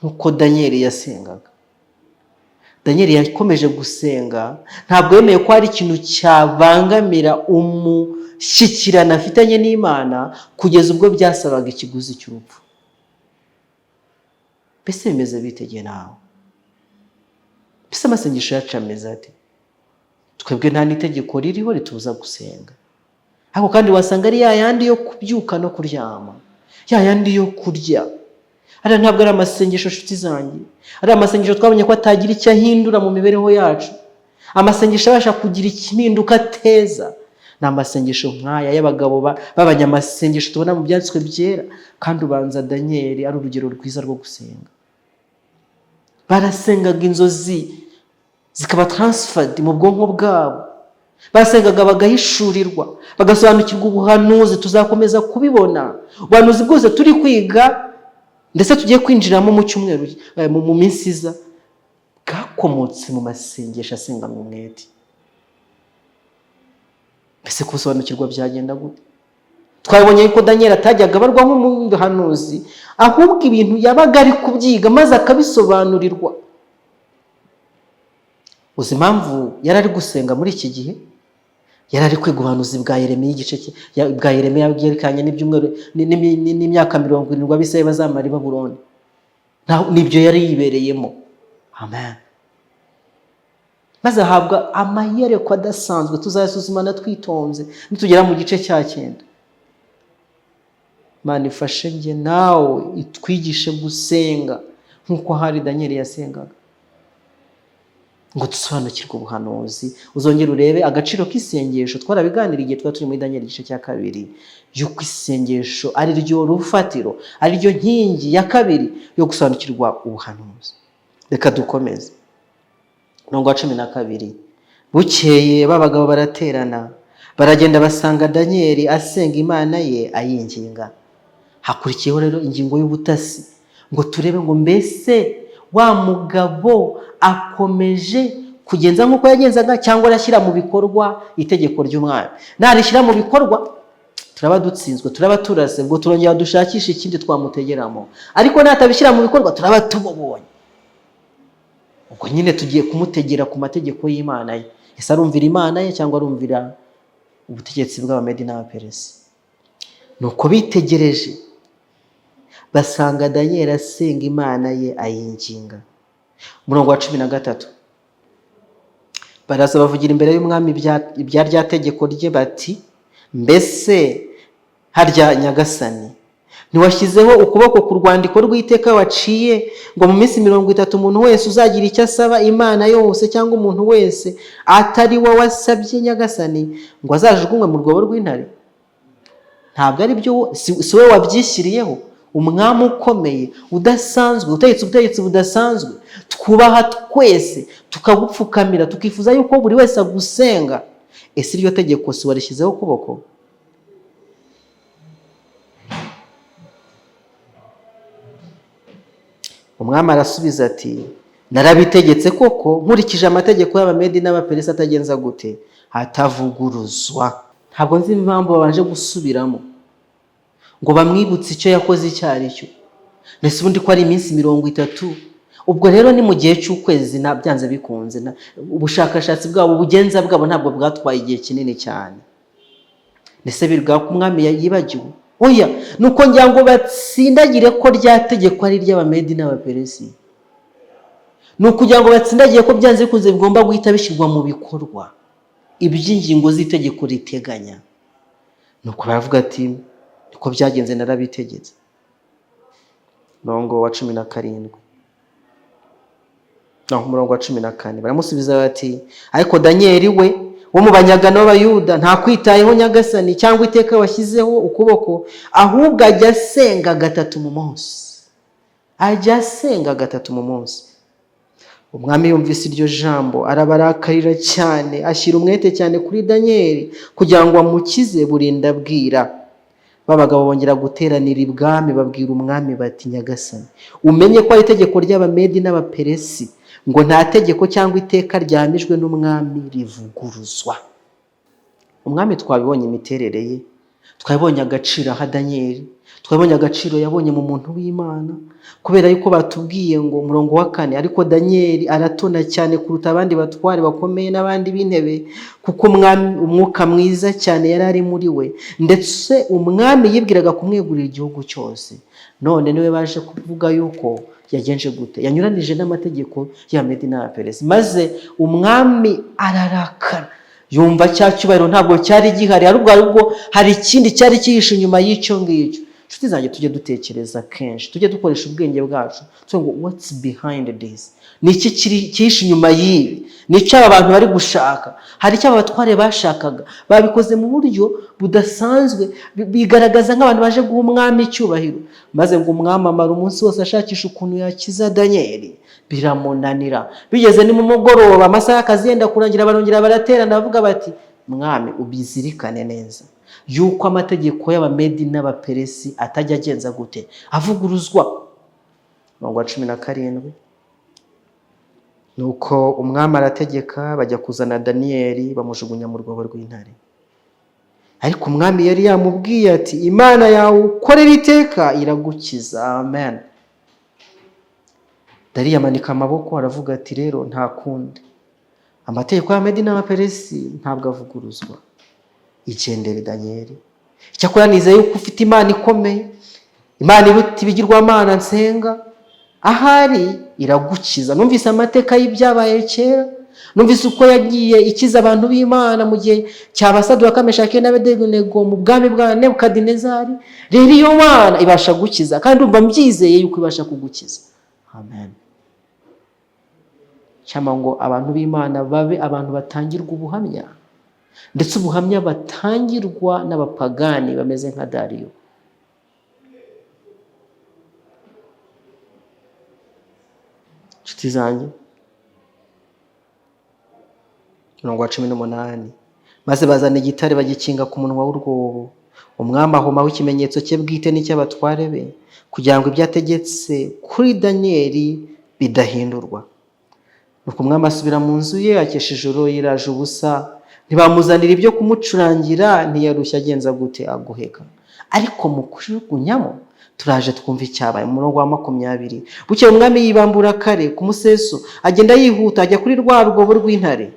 nk'uko Daniyeli yasengaga. Daniyeli yakomeje gusenga, ntabwo yemeye ko hari ikintu cyabangamira umushyikirano afitanye n'Imana, kugeza ubwo byasabaga ikiguzi cy'urupfu. Mbese bimeze bitegeye nawe? Mbese amasengesho yacu ameze ate? Twebwe nta n'itegeko ririho ritubuza gusenga, ariko kandi wasanga ari ya yandi yo kubyuka no kuryama, ya yandi yo kurya. Ariya ntabwo ari amasengesho, nshuti zanjye. Ari amasengesho twabonye ko atagira icyo ahindura mu mibereho yacu. Amasengesho abasha kugira ikimpinduka ateza ni amasengesho nk'aya y'abagabo b'abanyamasengesho tubona mu Byanditswe Byera. Kandi ubanza Daniyeli ari urugero rwiza rwo gusenga. Barasengaga, inzozi zikaba transferred mu bwonko bwabo. Basengaga bagahishurirwa, bagasobanukirwa ubuhanuzi. Tuzakomeza kubibona, ubuhanuzi bwose turi kwiga, ndetse tugiye kwinjiramo mu cyumweru, mu minsi iza, bwakomotse mu masengesho asenganwa umwete. Mbese kubusobanukirwa byagenda gute? Twabonye ko Daniel atajyaga abarwa nk'umuhanuzi, ahubwo ibintu yabaga ari kubyiga maze akabisobanurirwa. Uzi impamvu yari ari gusenga muri iki gihe? Yari ari kwiga ubuhanuzi bwa Yeremiya, igice bwa Yeremiya bwerekanye n'ibyumweru n'imyaka 70 Abisirayeli bazamara i Babuloni. Nibyo yari yibereyemo. Amen. Maze ahabwa amayerekwa adasanzwe, tuzayasuzumana twitonze nitugera mu gice cya 9. Imana ifashe njye nawe, itwigishe gusenga nk'uko hari Daniel yasengaga, ngo dusobanukirwe ubuhanuzi. Uzongere urebe agaciro k'isengesho. Twarabiganiriye igihe twari turi muri Daniel igice cya 2, y'uko isengesho ari ryo rufatiro, ari ryo nkingi ya kabiri yo gusobanukirwa ubuhanuzi. Reka dukomeze. Umurongo wa 12: "Bukeye ba bagabo baraterana, baragenda, basanga Daniyeli asenga Imana ye, ayinginga." Hakurikiyeho rero ingingo y'ubutasi, ngo turebe ngo mbese wa mugabo akomeje kugenza nk'uko yagenzaga, cyangwa arashyira mu bikorwa itegeko ry'umwami? Narishyira mu bikorwa, turaba dutsinzwe, turaba turase, ubwo turongera dushakishe ikindi twamutegeramo. Ariko natabishyira mu bikorwa, turaba tumubonye. Ubwo nyine tugiye kumutegera ku mategeko y'Imana ye. Ese arumvira Imana ye, cyangwa arumvira ubutegetsi bw'Abamedi n'Abaperesi? Nuko bitegereje, basanga Daniyeli asenga Imana ye, ayinginga. Umurongo wa 13: "Baraza bavugira imbere y'umwami ibya rya tegeko rye, bati: 'Mbese harya, nyagasani, ntiwashyizeho ukuboko ku rwandiko rw'iteka waciye, ngo mu minsi 30 umuntu wese uzagira icyo asaba imana yose cyangwa umuntu wese atari wowe wasabye, nyagasani, ngo azajugunywe mu rwobo rw'intare? Ntabwo ari byo, si wowe wabyishyiriyeho, umwami ukomeye udasanzwe, utegetse ubutegetsi budasanzwe, twubaha twese, tukagupfukamira, tukifuza yuko buri wese agusenga? Ese iryo tegeko si warishyizeho ukuboko?'" Umwami arasubiza ati: "Narabitegetse koko, nkurikije amategeko y'Abamedi n'Abaperesi, atagenza gute? Atavuguruzwa." Ntabwo nzi impamvu babanje gusubiramo ngo bamwibutse icyo yakoze icyo ari cyo. Mbese ubundi ko ari iminsi 30? Ubwo rero ni mu gihe cy'ukwezi, na byanze bikunze ubushakashatsi bwabo, ubugenza bwabo ntabwo bwatwaye igihe kinini cyane. Ndetse bivuga ko umwami yibagiwe? Oya, ni uko ngira ngo batsindagire ko rya tegeko ari iry'Abamedi n'Abaperesi. Ni ukugira ngo batsindagire ko byanze bikunze bigomba guhita bishyirwa mu bikorwa iby'ingingo z'itegeko riteganya. Nuko baravuga ati: "Niko byagenze, narabitegetse." Umurongo wa 17, naho umurongo wa 14, baramusubiza bati: "Ariko Daniyeli we wo mu banyagano b'Abayuda ntakwitayeho, nyagasani, cyangwa iteka washyizeho ukuboko, ahubwo ajya asenga gatatu mu munsi, ajya asenga gatatu mu munsi." Umwami yumvise iryo jambo arabarakarira cyane, ashyira umwete cyane kuri Daniyeli kugira ngo amukize burinda bwira. Ba bagabo bongera guteranira ibwami, babwira umwami bati: "Nyagasani, umenye ko ari itegeko ry'Abamedi n'Abaperesi ngo nta tegeko cyangwa iteka ryahamijwe n'umwami rivuguruzwa." Umwami twabibonye imiterere ye, twabibonye agaciro aha Daniyeli, twabonye agaciro yabonye mu muntu w'Imana, kubera yuko batubwiye ngo umurongo wa 4: "Ariko Daniyeli aratona cyane kuruta abandi batware bakomeye n'abandi b'intebe, kuko umwuka mwiza cyane yari ari muri we, ndetse umwami yibwiraga kumwegurira igihugu cyose." None niwe baje kuvuga yuko yagenje gute? Yanyuranije n'amategeko ya Medi n'Abaperesi. Maze umwami ararakara, yumva cya cyubahiro ntabwo cyari gihari, ahubwo hari ikindi cyari cyihishe inyuma y'icyo ngicyo. Inshuti zanjye, tujye dutekereza kenshi, tujye dukoresha ubwenge bwacu, tuvuge ngo: "What's behind this?" Ni iki cyihishe inyuma y'ibi? Ni icyo aba bantu bari gushaka? Hari icyo aba batware bashakaga. Babikoze mu buryo budasanzwe, bigaragaza nk'abantu baje guha umwami icyubahiro. Maze ngo umwami amara umunsi wose ashakisha ukuntu yakiza Daniyeli, biramunanira. Bigeze ni mu mugoroba, amasaha y'akazi yenda kurangira, barongera baraterana, bavuga bati: "Mwami, ubizirikane neza yuko amategeko y'Abamedi n'Abaperesi atajya agenza gute? Avuguruzwa." Umurongo wa 17: Nuko umwami arategeka, bajya kuzana Daniyeli, bamujugunya mu rwobo rw'intare. Ariko umwami yari yamubwiye ati: "Imana yawe ukorera iteka iragukiza." Amen. Dariyo amanika amaboko, aravuga ati: "Rero nta kundi, amategeko y'Abamedi n'Abaperesi ntabwo avuguruzwa. Igendere, Daniyeli. Icyakora nizeye yuko ufite Imana ikomeye, Imana iruta ibigirwamana nsenga. Ahari iragukiza. Numvise amateka y'ibyabaye kera, numvise uko yagiye ikiza abantu b'Imana mu gihe cya ba Saduraka, Meshaki n'Abedenego mu bwami bwa Nebukadinezari. Rero iyo Mana ibasha gukiza, kandi umva mbyizeye yuko ibasha kugukiza." Amen. Cyangwa ngo abantu b'Imana babe abantu batangirwa ubuhamya, ndetse ubuhamya batangirwa n'abapagani bameze nka Dariyo. Inshuti zanjye, umurongo wa 18: Maze bazana igitare, bagikinga ku munwa w'urwobo. Umwami ahomaho ikimenyetso cye bwite n'icy'abatware be, kugira ngo ibyo ategetse kuri Daniyeli bidahindurwa. Nuko umwami asubira mu nzu ye, akesha ijoro yiraje ubusa. Ntibamuzanira ibyo kumucurangira, ntiyarushya agenza gute? Aguheka. Ariko mu kujugunyamo, turaje twumva icyabaye mu murongo wa 20: Bukeye umwami yibambura kare ku museso, agenda yihuta, ajya kuri rwa rwobo rw'intare.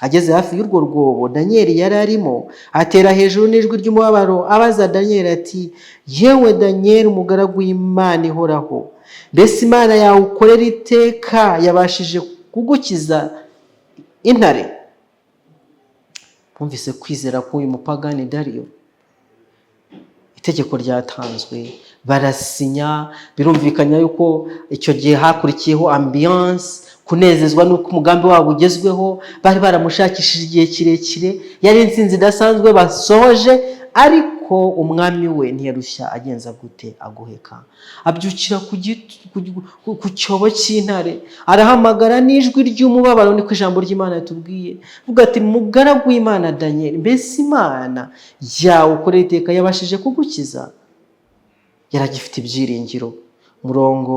Ageze hafi y'urwo rwobo Daniyeli yari arimo, atera hejuru n'ijwi ry'umubabaro, abaza Daniyeli ati: "Yewe Daniyeli, umugaragu w'Imana ihoraho, mbese Imana yawe ukorera iteka yabashije kugukiza intare?" Bumvise kwizera k'uyu mupagani Dariyo. Itegeko ryatanzwe, barasinya. Birumvikana yuko icyo gihe hakurikiyeho ambiance, kunezezwa n'uko umugambi wabo ugezweho. Bari baramushakishije igihe kirekire, yari intsinzi idasanzwe basohoje. Ariko umwami we ntiyarushya agenza gute? Aguheka. Abyukira ku cyobo cy'intare, arahamagara n'ijwi ry'umubabaro, niko ijambo ry'Imana ritubwiye. Vuga ati: "Mugaragu w'Imana Daniel, mbese Imana yawe ukorera iteka yabashije kugukiza?" Yaragifite ibyiringiro. Umurongo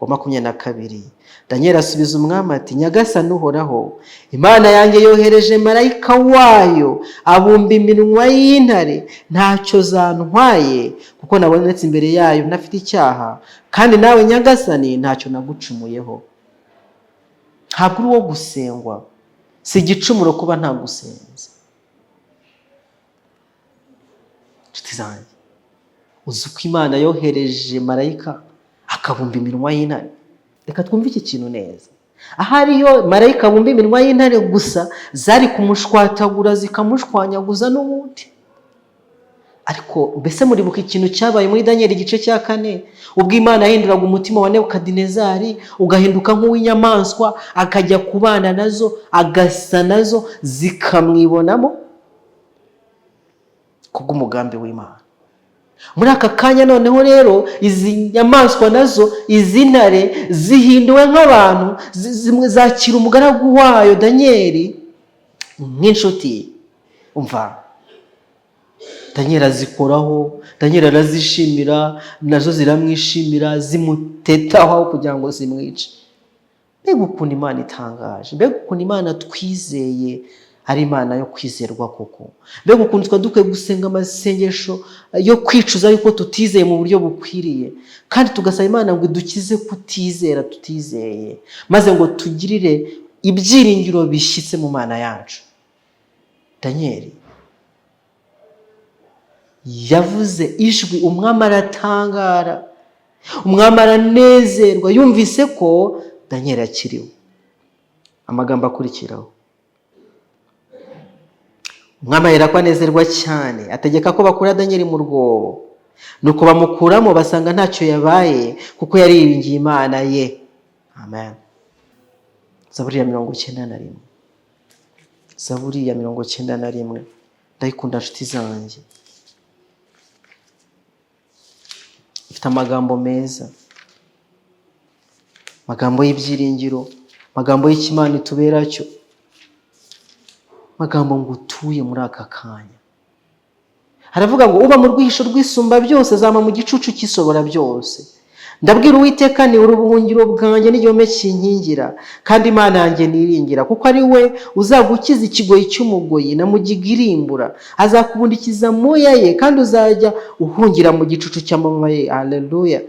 Wa 22, Daniel asubiza umwami ati: "Nyagasani Uhoraho, Imana yanjye yohereje marayika wayo, abumba iminwa y'intare, ntacyo zantwaye, kuko nabonetse imbere yayo ntafite icyaha. Kandi nawe Nyagasani, ntacyo nagucumuyeho." Ntabwo uri uwo gusengwa, si igicumuro kuba ntagusenze. Inshuti zanjye, uzi uko Imana yohereje marayika akabumba iminwa y'intare? Reka twumve iki kintu neza. Ahari iyo marayika abumba iminwa y'intare gusa, zari kumushwatagura, zikamushwanyaguza n'ubundi. Ariko mbese muribuka ikintu cyabaye muri Daniel igice cya 4, ubwo Imana yahinduraga umutima wa Nebukadinezari ugahinduka nk'uw'inyamaswa, akajya kubana nazo, agasa nazo, zikamwibonamo kubw'umugambi w'Imana? Muri aka kanya noneho rero, izi nyamaswa nazo, izi ntare zihinduwe nk'abantu, zakira umugaragu wayo Daniyeli nk'inshuti. Umva, Daniyeli azikoraho, Daniyeli arazishimira, nazo ziramwishimira, zimutetaho aho kugira ngo zimwice. Mbega ukuntu Imana itangaje! Mbega ukuntu Imana twizeye ari Imana yo kwizerwa koko! Mbega ukuntu twari dukwiye gusenga amasengesho yo kwicuza yuko tutizeye mu buryo bukwiriye, kandi tugasaba Imana ngo idukize kutizera tutizeye, maze ngo tugirire ibyiringiro bishyitse mu Mana yacu. Daniyeli yavuze ijwi, umwami aratangara, umwami aranezerwa yumvise ko Daniyeli akiriho. Amagambo akurikiraho: umwami aherako anezerwa cyane, ategeka ko bakura Daniyeli mu rwobo. Nuko bamukuramo, basanga ntacyo yabaye, kuko yari yiringiye Imana ye. Amen. Zaburi ya 91, Zaburi ya 91, ndayikunda nshuti zanjye, ifite amagambo meza, amagambo y'ibyiringiro, amagambo y'Ikimana itubera cyo, amagambo ngo utuye muri aka kanya. Haravuga ngo: "Uba mu rwihisho rw'Isumba byose azama mu gicucu cy'Isobora byose. Ndabwira Uwiteka ni uri ubuhungiro bwanjye n'igihome kinkingira, kandi Imana yanjye niringira, kuko ari we uzagukiza ikigoyi cy'umugoyi na mugiga irimbura. Azakubundikiza amoya ye, kandi uzajya uhungira mu gicucu cy'amababa ye." Haleluya!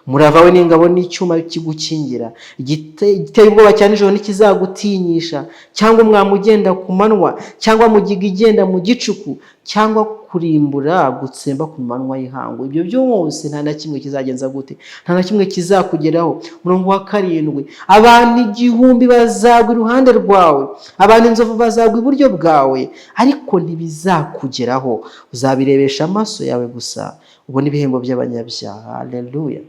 "Umurava we n'ingabo n'icyuma kigukingira. Igiteye ubwoba cya nijoro ntikizagutinyisha, cyangwa umwambi ugenda ku manywa, cyangwa mugiga igenda mu gicuku, cyangwa kurimbura gutsemba ku manywa y'ihangu. Ibyo byose nta na kimwe kizagenza gute? Nta na kimwe kizakugeraho." Umurongo wa 7: "Abantu 1000 bazagwa iruhande rwawe, abantu inzovu bazagwa iburyo bwawe, ariko ntibizakugeraho. Uzabirebesha amaso yawe gusa, ubone ibihembo by'abanyabyaha." Haleluya!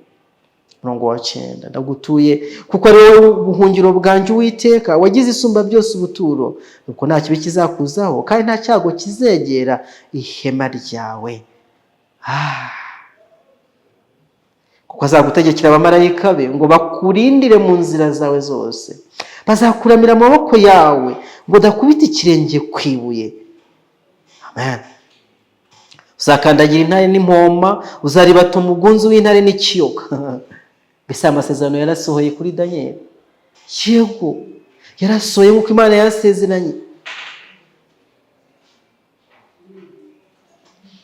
Umurongo wa 9: "Ndagutuye kuko ari wowe buhungiro bwanjye, Uwiteka, wagize Isumba byose ubuturo. Nuko nta kibi kizakuzaho, kandi nta cyago kizegera ihema ryawe. Kuko azagutegekera abamarayika be ngo bakurindire mu nzira zawe zose. Bazakuramira amaboko yawe ngo udakubita ikirenge ku ibuye." Amen. "Uzakandagira intare n'impoma, uzaribata umugunzu w'intare n'ikiyoka." Mbese aya masezerano yarasohoye kuri Daniel? Yego, yarasohoye nk'uko Imana yasezeranye.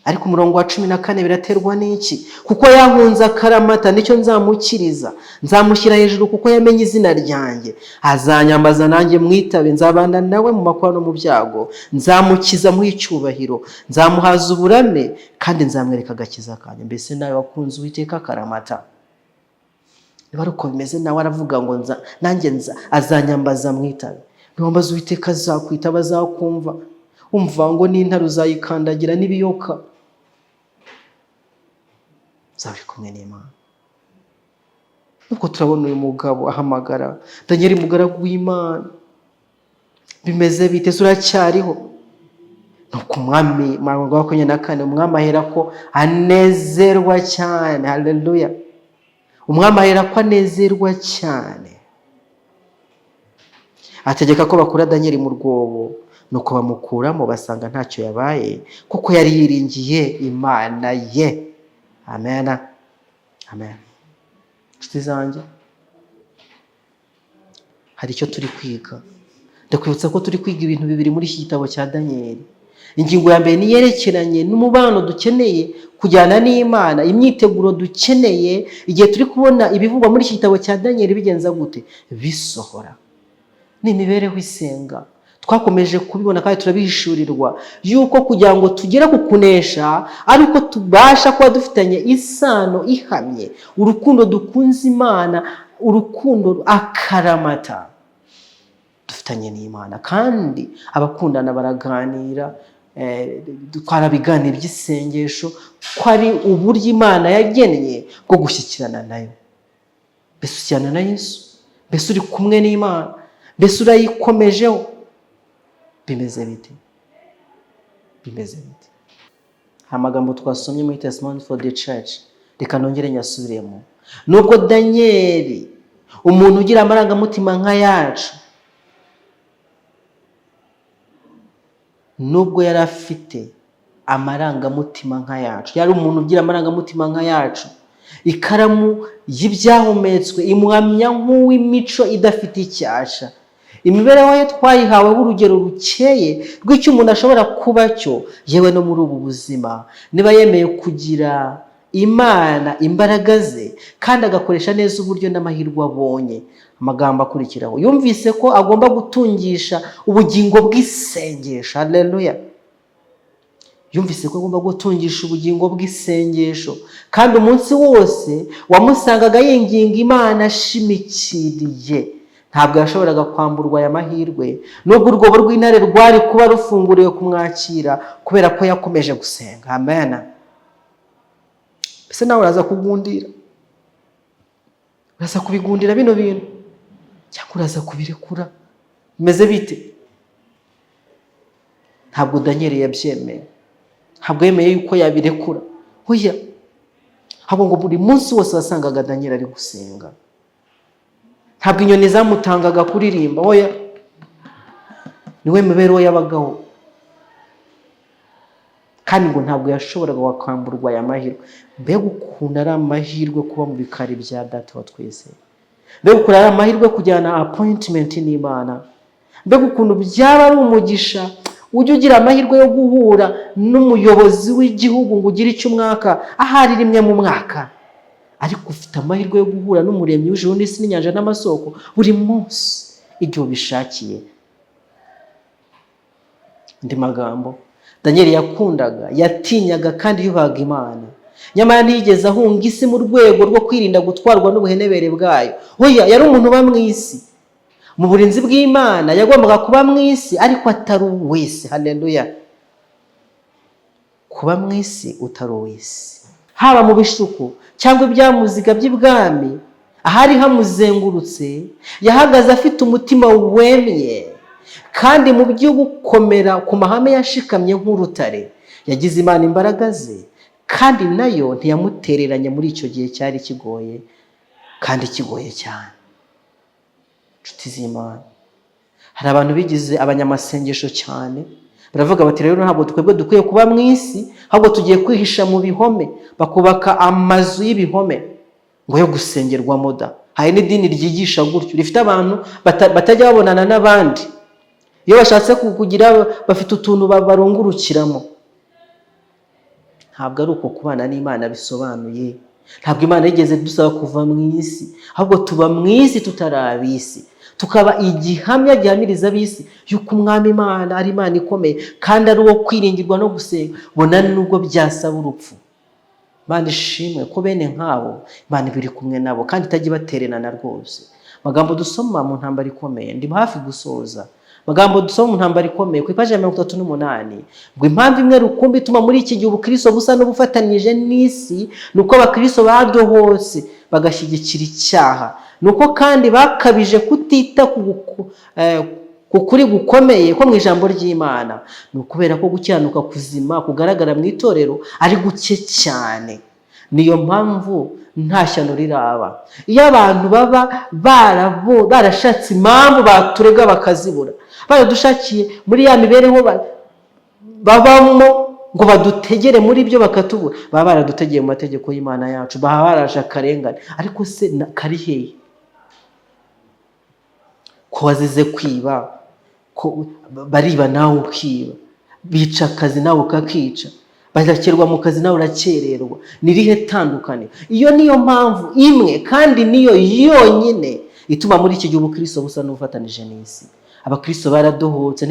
Ariko umurongo wa 14: biraterwa n'iki? "Kuko yankunze akaramata, nicyo nzamukiriza. Nzamushyira hejuru kuko yamenye izina ryanjye. Azanyambaza nanjye mwitabe, nzabana nawe mu makuba no mu byago, nzamukiza muhe icyubahiro, nzamuhaza uburame kandi nzamwereka agakiza kanjye." Mbese nawe wakunze Uwiteka akaramata? Niba ari uko bimeze, nawe aravuga ngo nanjye azanyambaza mwitabe. Niwambaza Uwiteka azakwitaba, azakumva. Umva ngo n'intare uzayikandagira n'ibiyoka, uzaba uri kumwe n'Imana. Nuko turabona uyu mugabo ahamagara Daniel, mugaragu w'Imana, bimeze bite? Uracyariho? Nuko umwami, 24, umwami ahera ko anezerwa cyane. Haleluya! Umwami ahera ko anezerwa cyane, ategeka ko bakura Daniel mu rwobo. Nuko bamukuramo, basanga ntacyo yabaye, kuko yari yiringiye Imana ye. Amen, amen. Inshuti zanjye. Hari icyo turi kwiga. Ndakwibutsa ko turi kwiga ibintu bibiri muri iki gitabo cya Daniyeli. Ingingo ya mbere niyerekeranye n'umubano dukeneye kujyana n'Imana, imyiteguro dukeneye igihe turi kubona ibivugwa muri iki gitabo cya Daniyeli bigenza gute? Bisohora. Ni imibereho isenga. Twakomeje kubibona kandi turabihishurirwa yuko kugira ngo tugere ku kunesha ari uko tubasha kuba dufitanye isano ihamye, urukundo dukunze Imana, urukundo akaramata dufitanye n'Imana. Kandi abakundana baraganira, twarabiganira iby'isengesho, ko ari uburyo Imana yagennye bwo gushyikirana nayo. Mbese ushyikirana na Yesu? Mbese uri kumwe n'Imana? Mbese urayikomejeho? Bimeze bite? Bimeze bite? Hari amagambo twasomye muri Testimony for the Church, reka nongere nyasubiremo. Nubwo Daniyeli, umuntu ugira amarangamutima nk'ayacu, nubwo yari afite amarangamutima nk'ayacu, yari umuntu ugira amarangamutima nk'ayacu, ikaramu y'ibyahumetswe imuhamya nk'uw'imico idafite icyasha. Imibereho ye twayihaweho urugero rukeye rw'icyo umuntu ashobora kuba cyo, yewe no muri ubu buzima, niba yemeye kugira Imana imbaraga ze kandi agakoresha neza uburyo n'amahirwe abonye. Amagambo akurikiraho: yumvise ko agomba gutungisha ubugingo bw'isengesho. Haleluya! Yumvise ko agomba gutungisha ubugingo bw'isengesho, kandi umunsi wose wamusangaga yinginga Imana ashimikiriye. Ntabwo yashoboraga kwamburwa aya mahirwe, nubwo urwobo rw'intare rwari kuba rufunguriwe kumwakira, kubera ko yakomeje gusenga. Amen. Mbese nawe uraza kugundira, uraza kubigundira bino bintu, cyangwa uraza kubirekura? Bimeze bite? Ntabwo Daniyeli yabyemeye, ntabwo yemeye yuko yabirekura. Oya, ahubwo ngo buri munsi wose wasangaga Daniyeli ari gusenga. Ntabwo inyoni zamutangaga kuririmba, oya, niwe mibereho yabagaho. Kandi ngo ntabwo yashoboraga kwamburwa aya mahirwe. Mbega ukuntu ari amahirwe kuba mu bikari bya Data wa twese! Mbega ukuntu ari amahirwe kujyana appointment n'Imana! Mbega ukuntu byaba ari umugisha ujya ugira amahirwe yo guhura n'umuyobozi w'igihugu ngo ugire icyo umwaka ahari rimwe mu mwaka, ariko ufite amahirwe yo guhura n'Umuremyi w'ijuru n'isi n'inyanja n'amasoko buri munsi igihe ubishakiye. Andi magambo: Daniyeli yakundaga, yatinyaga kandi yubahaga Imana, nyamara ntiyigeze ahunga isi mu rwego rwo kwirinda gutwarwa n'ubuhenebere bwayo. Oya, yari umuntu uba mu isi mu burinzi bw'Imana. Yagombaga kuba mu isi ariko atari uw'isi. Haleluya! Kuba mu isi utari uw'isi, haba mu bishuko cyangwa ibyamuziga by'ibwami ahari hamuzengurutse, yahagaze afite umutima wemye kandi mu byo gukomera ku mahame yashikamye nk'urutare. Yagize Imana imbaraga ze, kandi nayo ntiyamutereranye muri icyo gihe cyari kigoye kandi kigoye cyane. Inshuti z'Imana, hari abantu bigize abanyamasengesho cyane, baravuga bati: "Rero ntabwo twebwe dukwiye kuba mu isi, ahubwo tugiye kwihisha mu bihome." Bakubaka amazu y'ibihome ngo yo gusengerwamo da. Hari n'idini ryigisha gutyo, rifite abantu batajya babonana n'abandi. Iyo bashatse kugira, bafite utuntu barungurukiramo. Ntabwo ari uko kubana n'Imana bisobanuye. Ntabwo Imana yigeze dusaba kuva mu isi, ahubwo tuba mu isi tutari ab'isi, tukaba igihamya gihamiriza ab'isi yuko Umwami Imana ari Imana ikomeye kandi ari uwo kwiringirwa no gusenga, bona nubwo byasaba urupfu. Imana ishimwe ko bene nk'abo Imana iba iri kumwe nabo kandi itajya ibatererana rwose. Amagambo dusoma mu Ntambara Ikomeye, ndi hafi gusoza. Amagambo dusoma mu Ntambara Ikomeye ku ipaji ya 38, ngo impamvu imwe rukumbi ituma muri iki gihe ubukristo busa n'ubufatanyije n'isi ni uko abakristo badohotse bagashyigikira icyaha, ni uko kandi bakabije kutita ku kuri gukomeye ko mu ijambo ry'Imana, ni ukubera ko gukiranuka kuzima kugaragara mu itorero ari guke cyane. Niyo mpamvu nta shyano riraba. Iyo abantu baba barashatse impamvu baturega bakazibura, baradushakiye muri ya mibereho babamo ngo badutegere muri byo bakatubura, baba baradutegeye mu mategeko y'Imana yacu, baba baraje akarengane. Ariko se kari hehe ko Ko wazize kwiba, ko bariba nawe ukiba, bica akazi nawe ukakica, barakerwa mu kazi nawe urakererwa, ni irihe tandukaniro? Iyo niyo mpamvu imwe kandi niyo yonyine ituma muri iki gihe ubukristo busa n'ubufatanije n'isi. Abakristo baradohotse,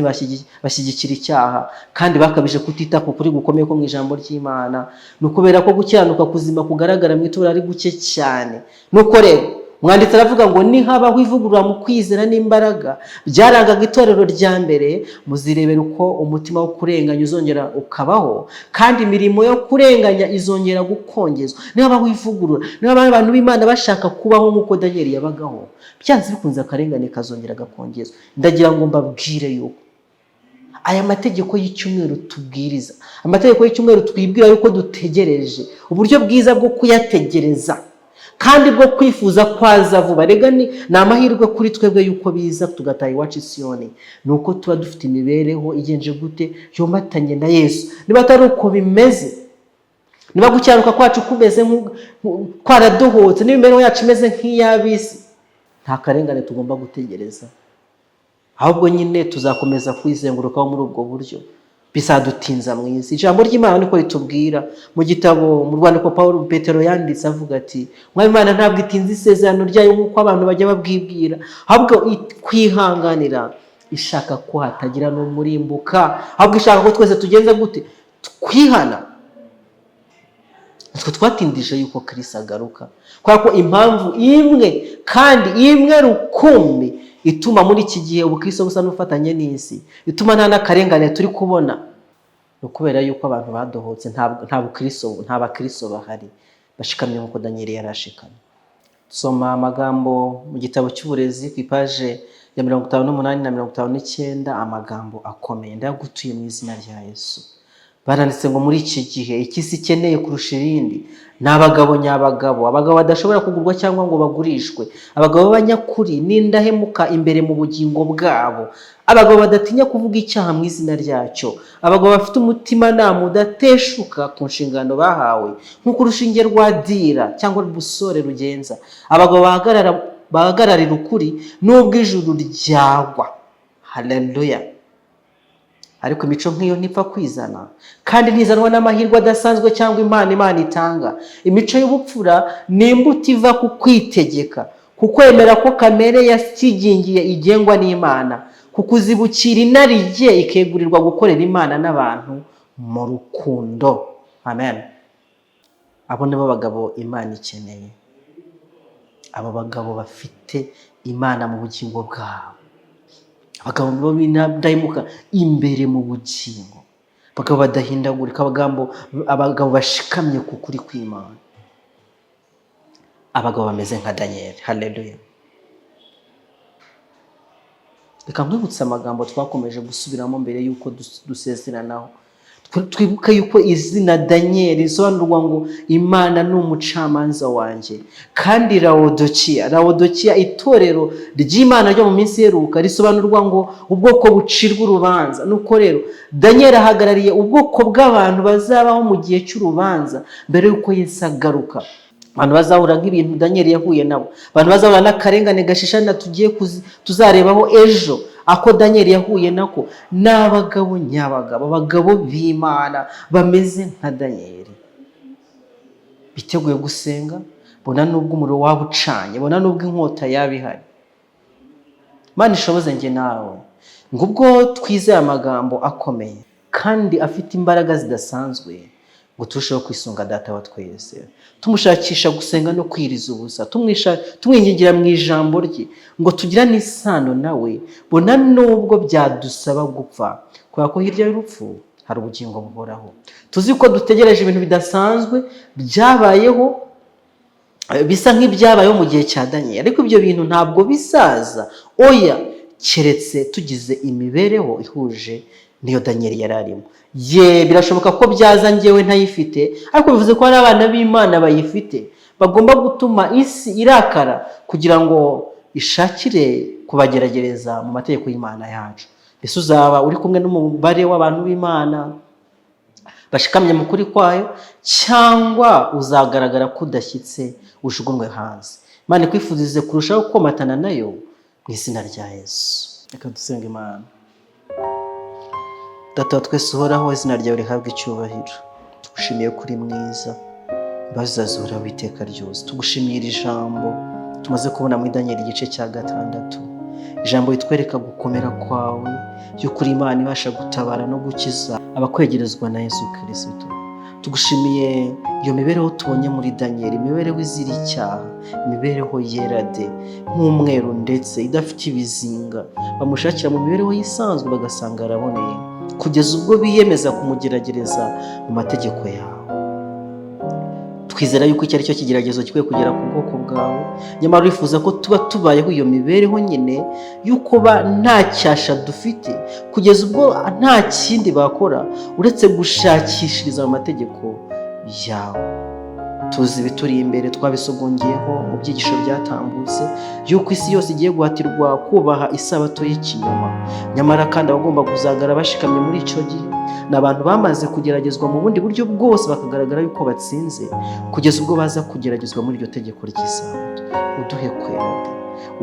bashyigikira icyaha kandi bakabije kutita ku kuri gukomeye ko mu ijambo ry'Imana. Ni ukubera ko gukiranuka kuzima kugaragara mu itorero ari guke cyane. Nuko rero umwanditsi aravuga ngo nihabaho ivugurura mu kwizera n'imbaraga byarangaga itorero rya mbere, muzirebera uko umutima wo kurenganya uzongera ukabaho, kandi imirimo yo kurenganya izongera gukongezwa. Nihabaho ivugurura, niba abantu b'Imana bashaka kubaho nk'uko Daniyeli yabagaho, byanze bikunze akarengane kazongera gakongezwa. Ndagira ngo mbabwire yuko aya mategeko y'icyumweru tubwiriza, amategeko y'icyumweru twibwira yuko dutegereje, uburyo bwiza bwo kuyategereza kandi bwo kwifuza kwaza vuba, rega ni amahirwe kuri twebwe yuko biza tugataha iwacu i Siyoni, ni uko tuba dufite imibereho igenje gute? Yomatanye na Yesu. Niba atari uko bimeze, niba gukiranuka kwacu kumeze kwaradohotse, n'imibereho yacu imeze nk'iy'ab'isi, nta karengane tugomba gutegereza. Ahubwo nyine tuzakomeza kwizengurukaho muri ubwo buryo, bizadutinza mu isi. Ijambo ry'Imana niko ritubwira mu gitabo, mu rwandiko Paul Petero yanditse, avuga ati: "Mwami Imana ntabwo itinze isezerano ryayo nk'uko abantu bajya babwibwira, ahubwo kwihanganira ishaka ko hatagira n'umurimbuka, ahubwo ishaka ko twese tugenza gute? Twihana." Twe twatindije yuko Kirisi agaruka kubera ko impamvu imwe kandi imwe rukumbi ituma muri iki gihe ubukristo busa n'ubufatanye n'isi, ituma nta n'akarengane turi kubona, ni ukubera yuko abantu badohotse. Nta bukristo, nta bakristo bahari bashikamye nk'uko Daniyeli yari ashikamye. Soma amagambo mu gitabo cy'uburezi ku ipaje ya 58 na 59, amagambo akomeye ndayagutuye mu izina rya Yesu. Baranditse ngo muri iki gihe icyo isi ikeneye kurusha ibindi ni abagabo nyabagabo, abagabo badashobora kugurwa cyangwa ngo bagurishwe, abagabo b'abanyakuri n'indahemuka imbere mu bugingo bwabo, abagabo badatinya kuvuga icyaha mu izina ryacyo, abagabo bafite umutimanama udateshuka ku nshingano bahawe nk'uko urushinge rwa dira cyangwa busore rugenza, abagabo bahagararira ukuri n'ubwo ijuru ryagwa. Haleluya! Ariko imico nk'iyo ntipfa kwizana, kandi ntizanwa n'amahirwe adasanzwe cyangwa impano Imana itanga. Imico y'ubupfura ni imbuto iva ku kwitegeka, ku kwemera ko kamere yasigingiye igengwa n'Imana, ku kuzibukira inarijye ikegurirwa gukorera Imana n'abantu mu rukundo. Amen. Abo nibo bagabo Imana ikeneye, abo bagabo bafite Imana mu bugingo bwabo, abagabo b'indahemuka imbere mu bugingo, abagabo badahindagurika, abagabo bashikamye ku kuri kw'Imana, abagabo bameze nka Daniyeli. Haleluya! Reka nkwibutse amagambo twakomeje gusubiramo mbere y'uko dusezeranaho. Twibuke yuko izina Daniyeli risobanurwa ngo "Imana ni umucamanza wanjye". Kandi Lawodokiya, Lawodokiya, itorero ry'Imana ryo mu minsi iheruka, risobanurwa ngo ubwoko bucirwa urubanza. Nuko rero Daniyeli ahagarariye ubwoko bw'abantu bazabaho mu gihe cy'urubanza mbere y'uko Yesu agaruka, abantu bazahura nk'ibintu Daniyeli yahuye nabo, abantu bazahura n'akarengane gashishana tugiye tuzarebaho ejo, ako Daniyeli yahuye nako. Ni abagabo nyabagabo, abagabo b'Imana bameze nka Daniyeli, biteguye gusenga bona n'ubwo umuriro waba ucanye, bona n'ubwo inkota yaba ihari. Imana ishoboze njye nawe ngo ubwo twizeye amagambo akomeye kandi afite imbaraga zidasanzwe, ngo turusheho kwisunga Data wa twese, tumushakisha gusenga no kwiriza ubusa, tumwingingira mu ijambo rye ngo tugirane isano nawe, bona nubwo byadusaba gupfa, kubera ko hirya y'urupfu hari ubugingo buhoraho. Tuzi ko dutegereje ibintu bidasanzwe byabayeho, bisa nk'ibyabayeho mu gihe cya Daniyeli, ariko ibyo bintu ntabwo bizaza, oya, keretse tugize imibereho ihuje niyo Daniyeli yari arimo. Ye, birashoboka ko byaza ngewe ntayifite, ariko bivuze ko hari abana b'Imana bayifite bagomba gutuma isi irakara kugira ngo ishakire kubageragereza mu mategeko y'Imana yacu. Mbese uzaba uri kumwe n'umubare w'abantu b'Imana bashikamye mu kuri kwayo, cyangwa uzagaragara ko udashyitse, ujugunywe hanze? Imana ikwifurize kurushaho komatana nayo. Mu izina rya Yesu, reka dusenge Imana. Data wa twese uhoraho, izina ryawe rihabwe icyubahiro. Tugushimiye ko uri mwiza, imbabazi zihoraho iteka ryose. Tugushimiye iri jambo tumaze kubona muri Daniyeli igice cya 6, ijambo ritwereka gukomera kwawe, y'uko uri Imana ibasha gutabara no gukiza abakwegerezwa na Yesu Kirisito. Tugushimiye iyo mibereho tubonye muri Daniyeli, imibereho izira icyaha, imibereho yera de nk'umweru ndetse idafite ibizinga. Bamushakira mu mibereho isanzwe bagasanga araboneye, kugeza ubwo biyemeza kumugeragereza mu mategeko yawe. Twizera yuko icyo ari cyo kigeragezo gikwiye kugera ku bwoko bwawe, nyamara urifuza ko tuba tubayeho iyo mibereho nyine y'uko nta cyasha dufite, kugeza ubwo nta kindi bakora uretse gushakishiriza mu mategeko yawe. Tuzi ibituri imbere, twabisogongeyeho mu byigisho byatambutse, y'uko isi yose igiye guhatirwa kubaha isabato y'ikinyoma. Nyamara kandi abagomba kuzagara bashikamye muri icyo gihe ni abantu bamaze kugeragezwa mu bundi buryo bwose, bakagaragara yuko batsinze, kugeza ubwo baza kugeragezwa muri iryo tegeko ry'isabato. Uduhe kwera de,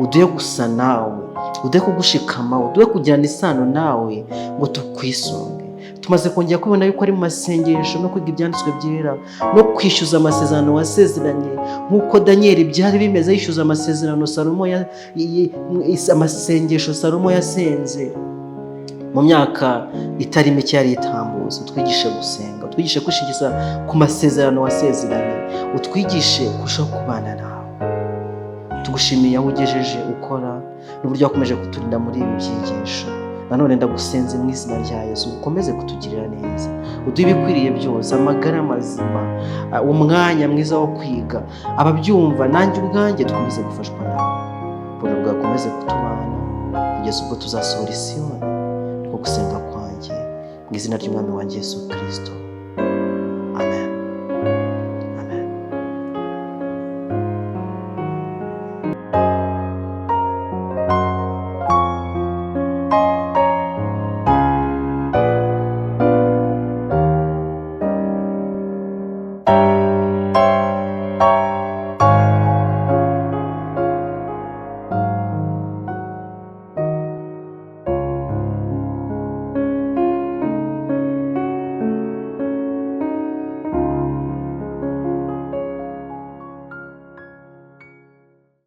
uduhe gusa nawe, uduhe kugushikama, uduhe kugirana isano nawe ngo tukwisunge. Tumaze kongera kubona yuko ari mu masengesho no kwiga ibyanditswe byera no kwishyuza amasezerano wasezeranye, nk'uko Daniyeli byari bimeze yishyuza amasezerano Salomo amasengesho Salomo yasenze mu myaka itari mike yari itambutse. Utwigishe gusenga, utwigishe kwishingiza ku masezerano wasezeranye, utwigishe kurushaho kubana nawe. Tugushimiye aho ugejeje ukora n'uburyo wakomeje kuturinda muri ibi byigisho. Nanone ndagusenze mu izina rya Yesu, ukomeze kutugirira neza, uduhe ibikwiriye byose, amagara mazima, umwanya mwiza wo kwiga, ababyumva nanjye ubwanjye dukomeze gufashwa nawe. Ubuntu bwawe bukomeze kutubana kugeza ubwo tuzasohora i Siyoni. Niko gusenga kwanjye mu izina ry'Umwami wanjye Yesu Kirisito.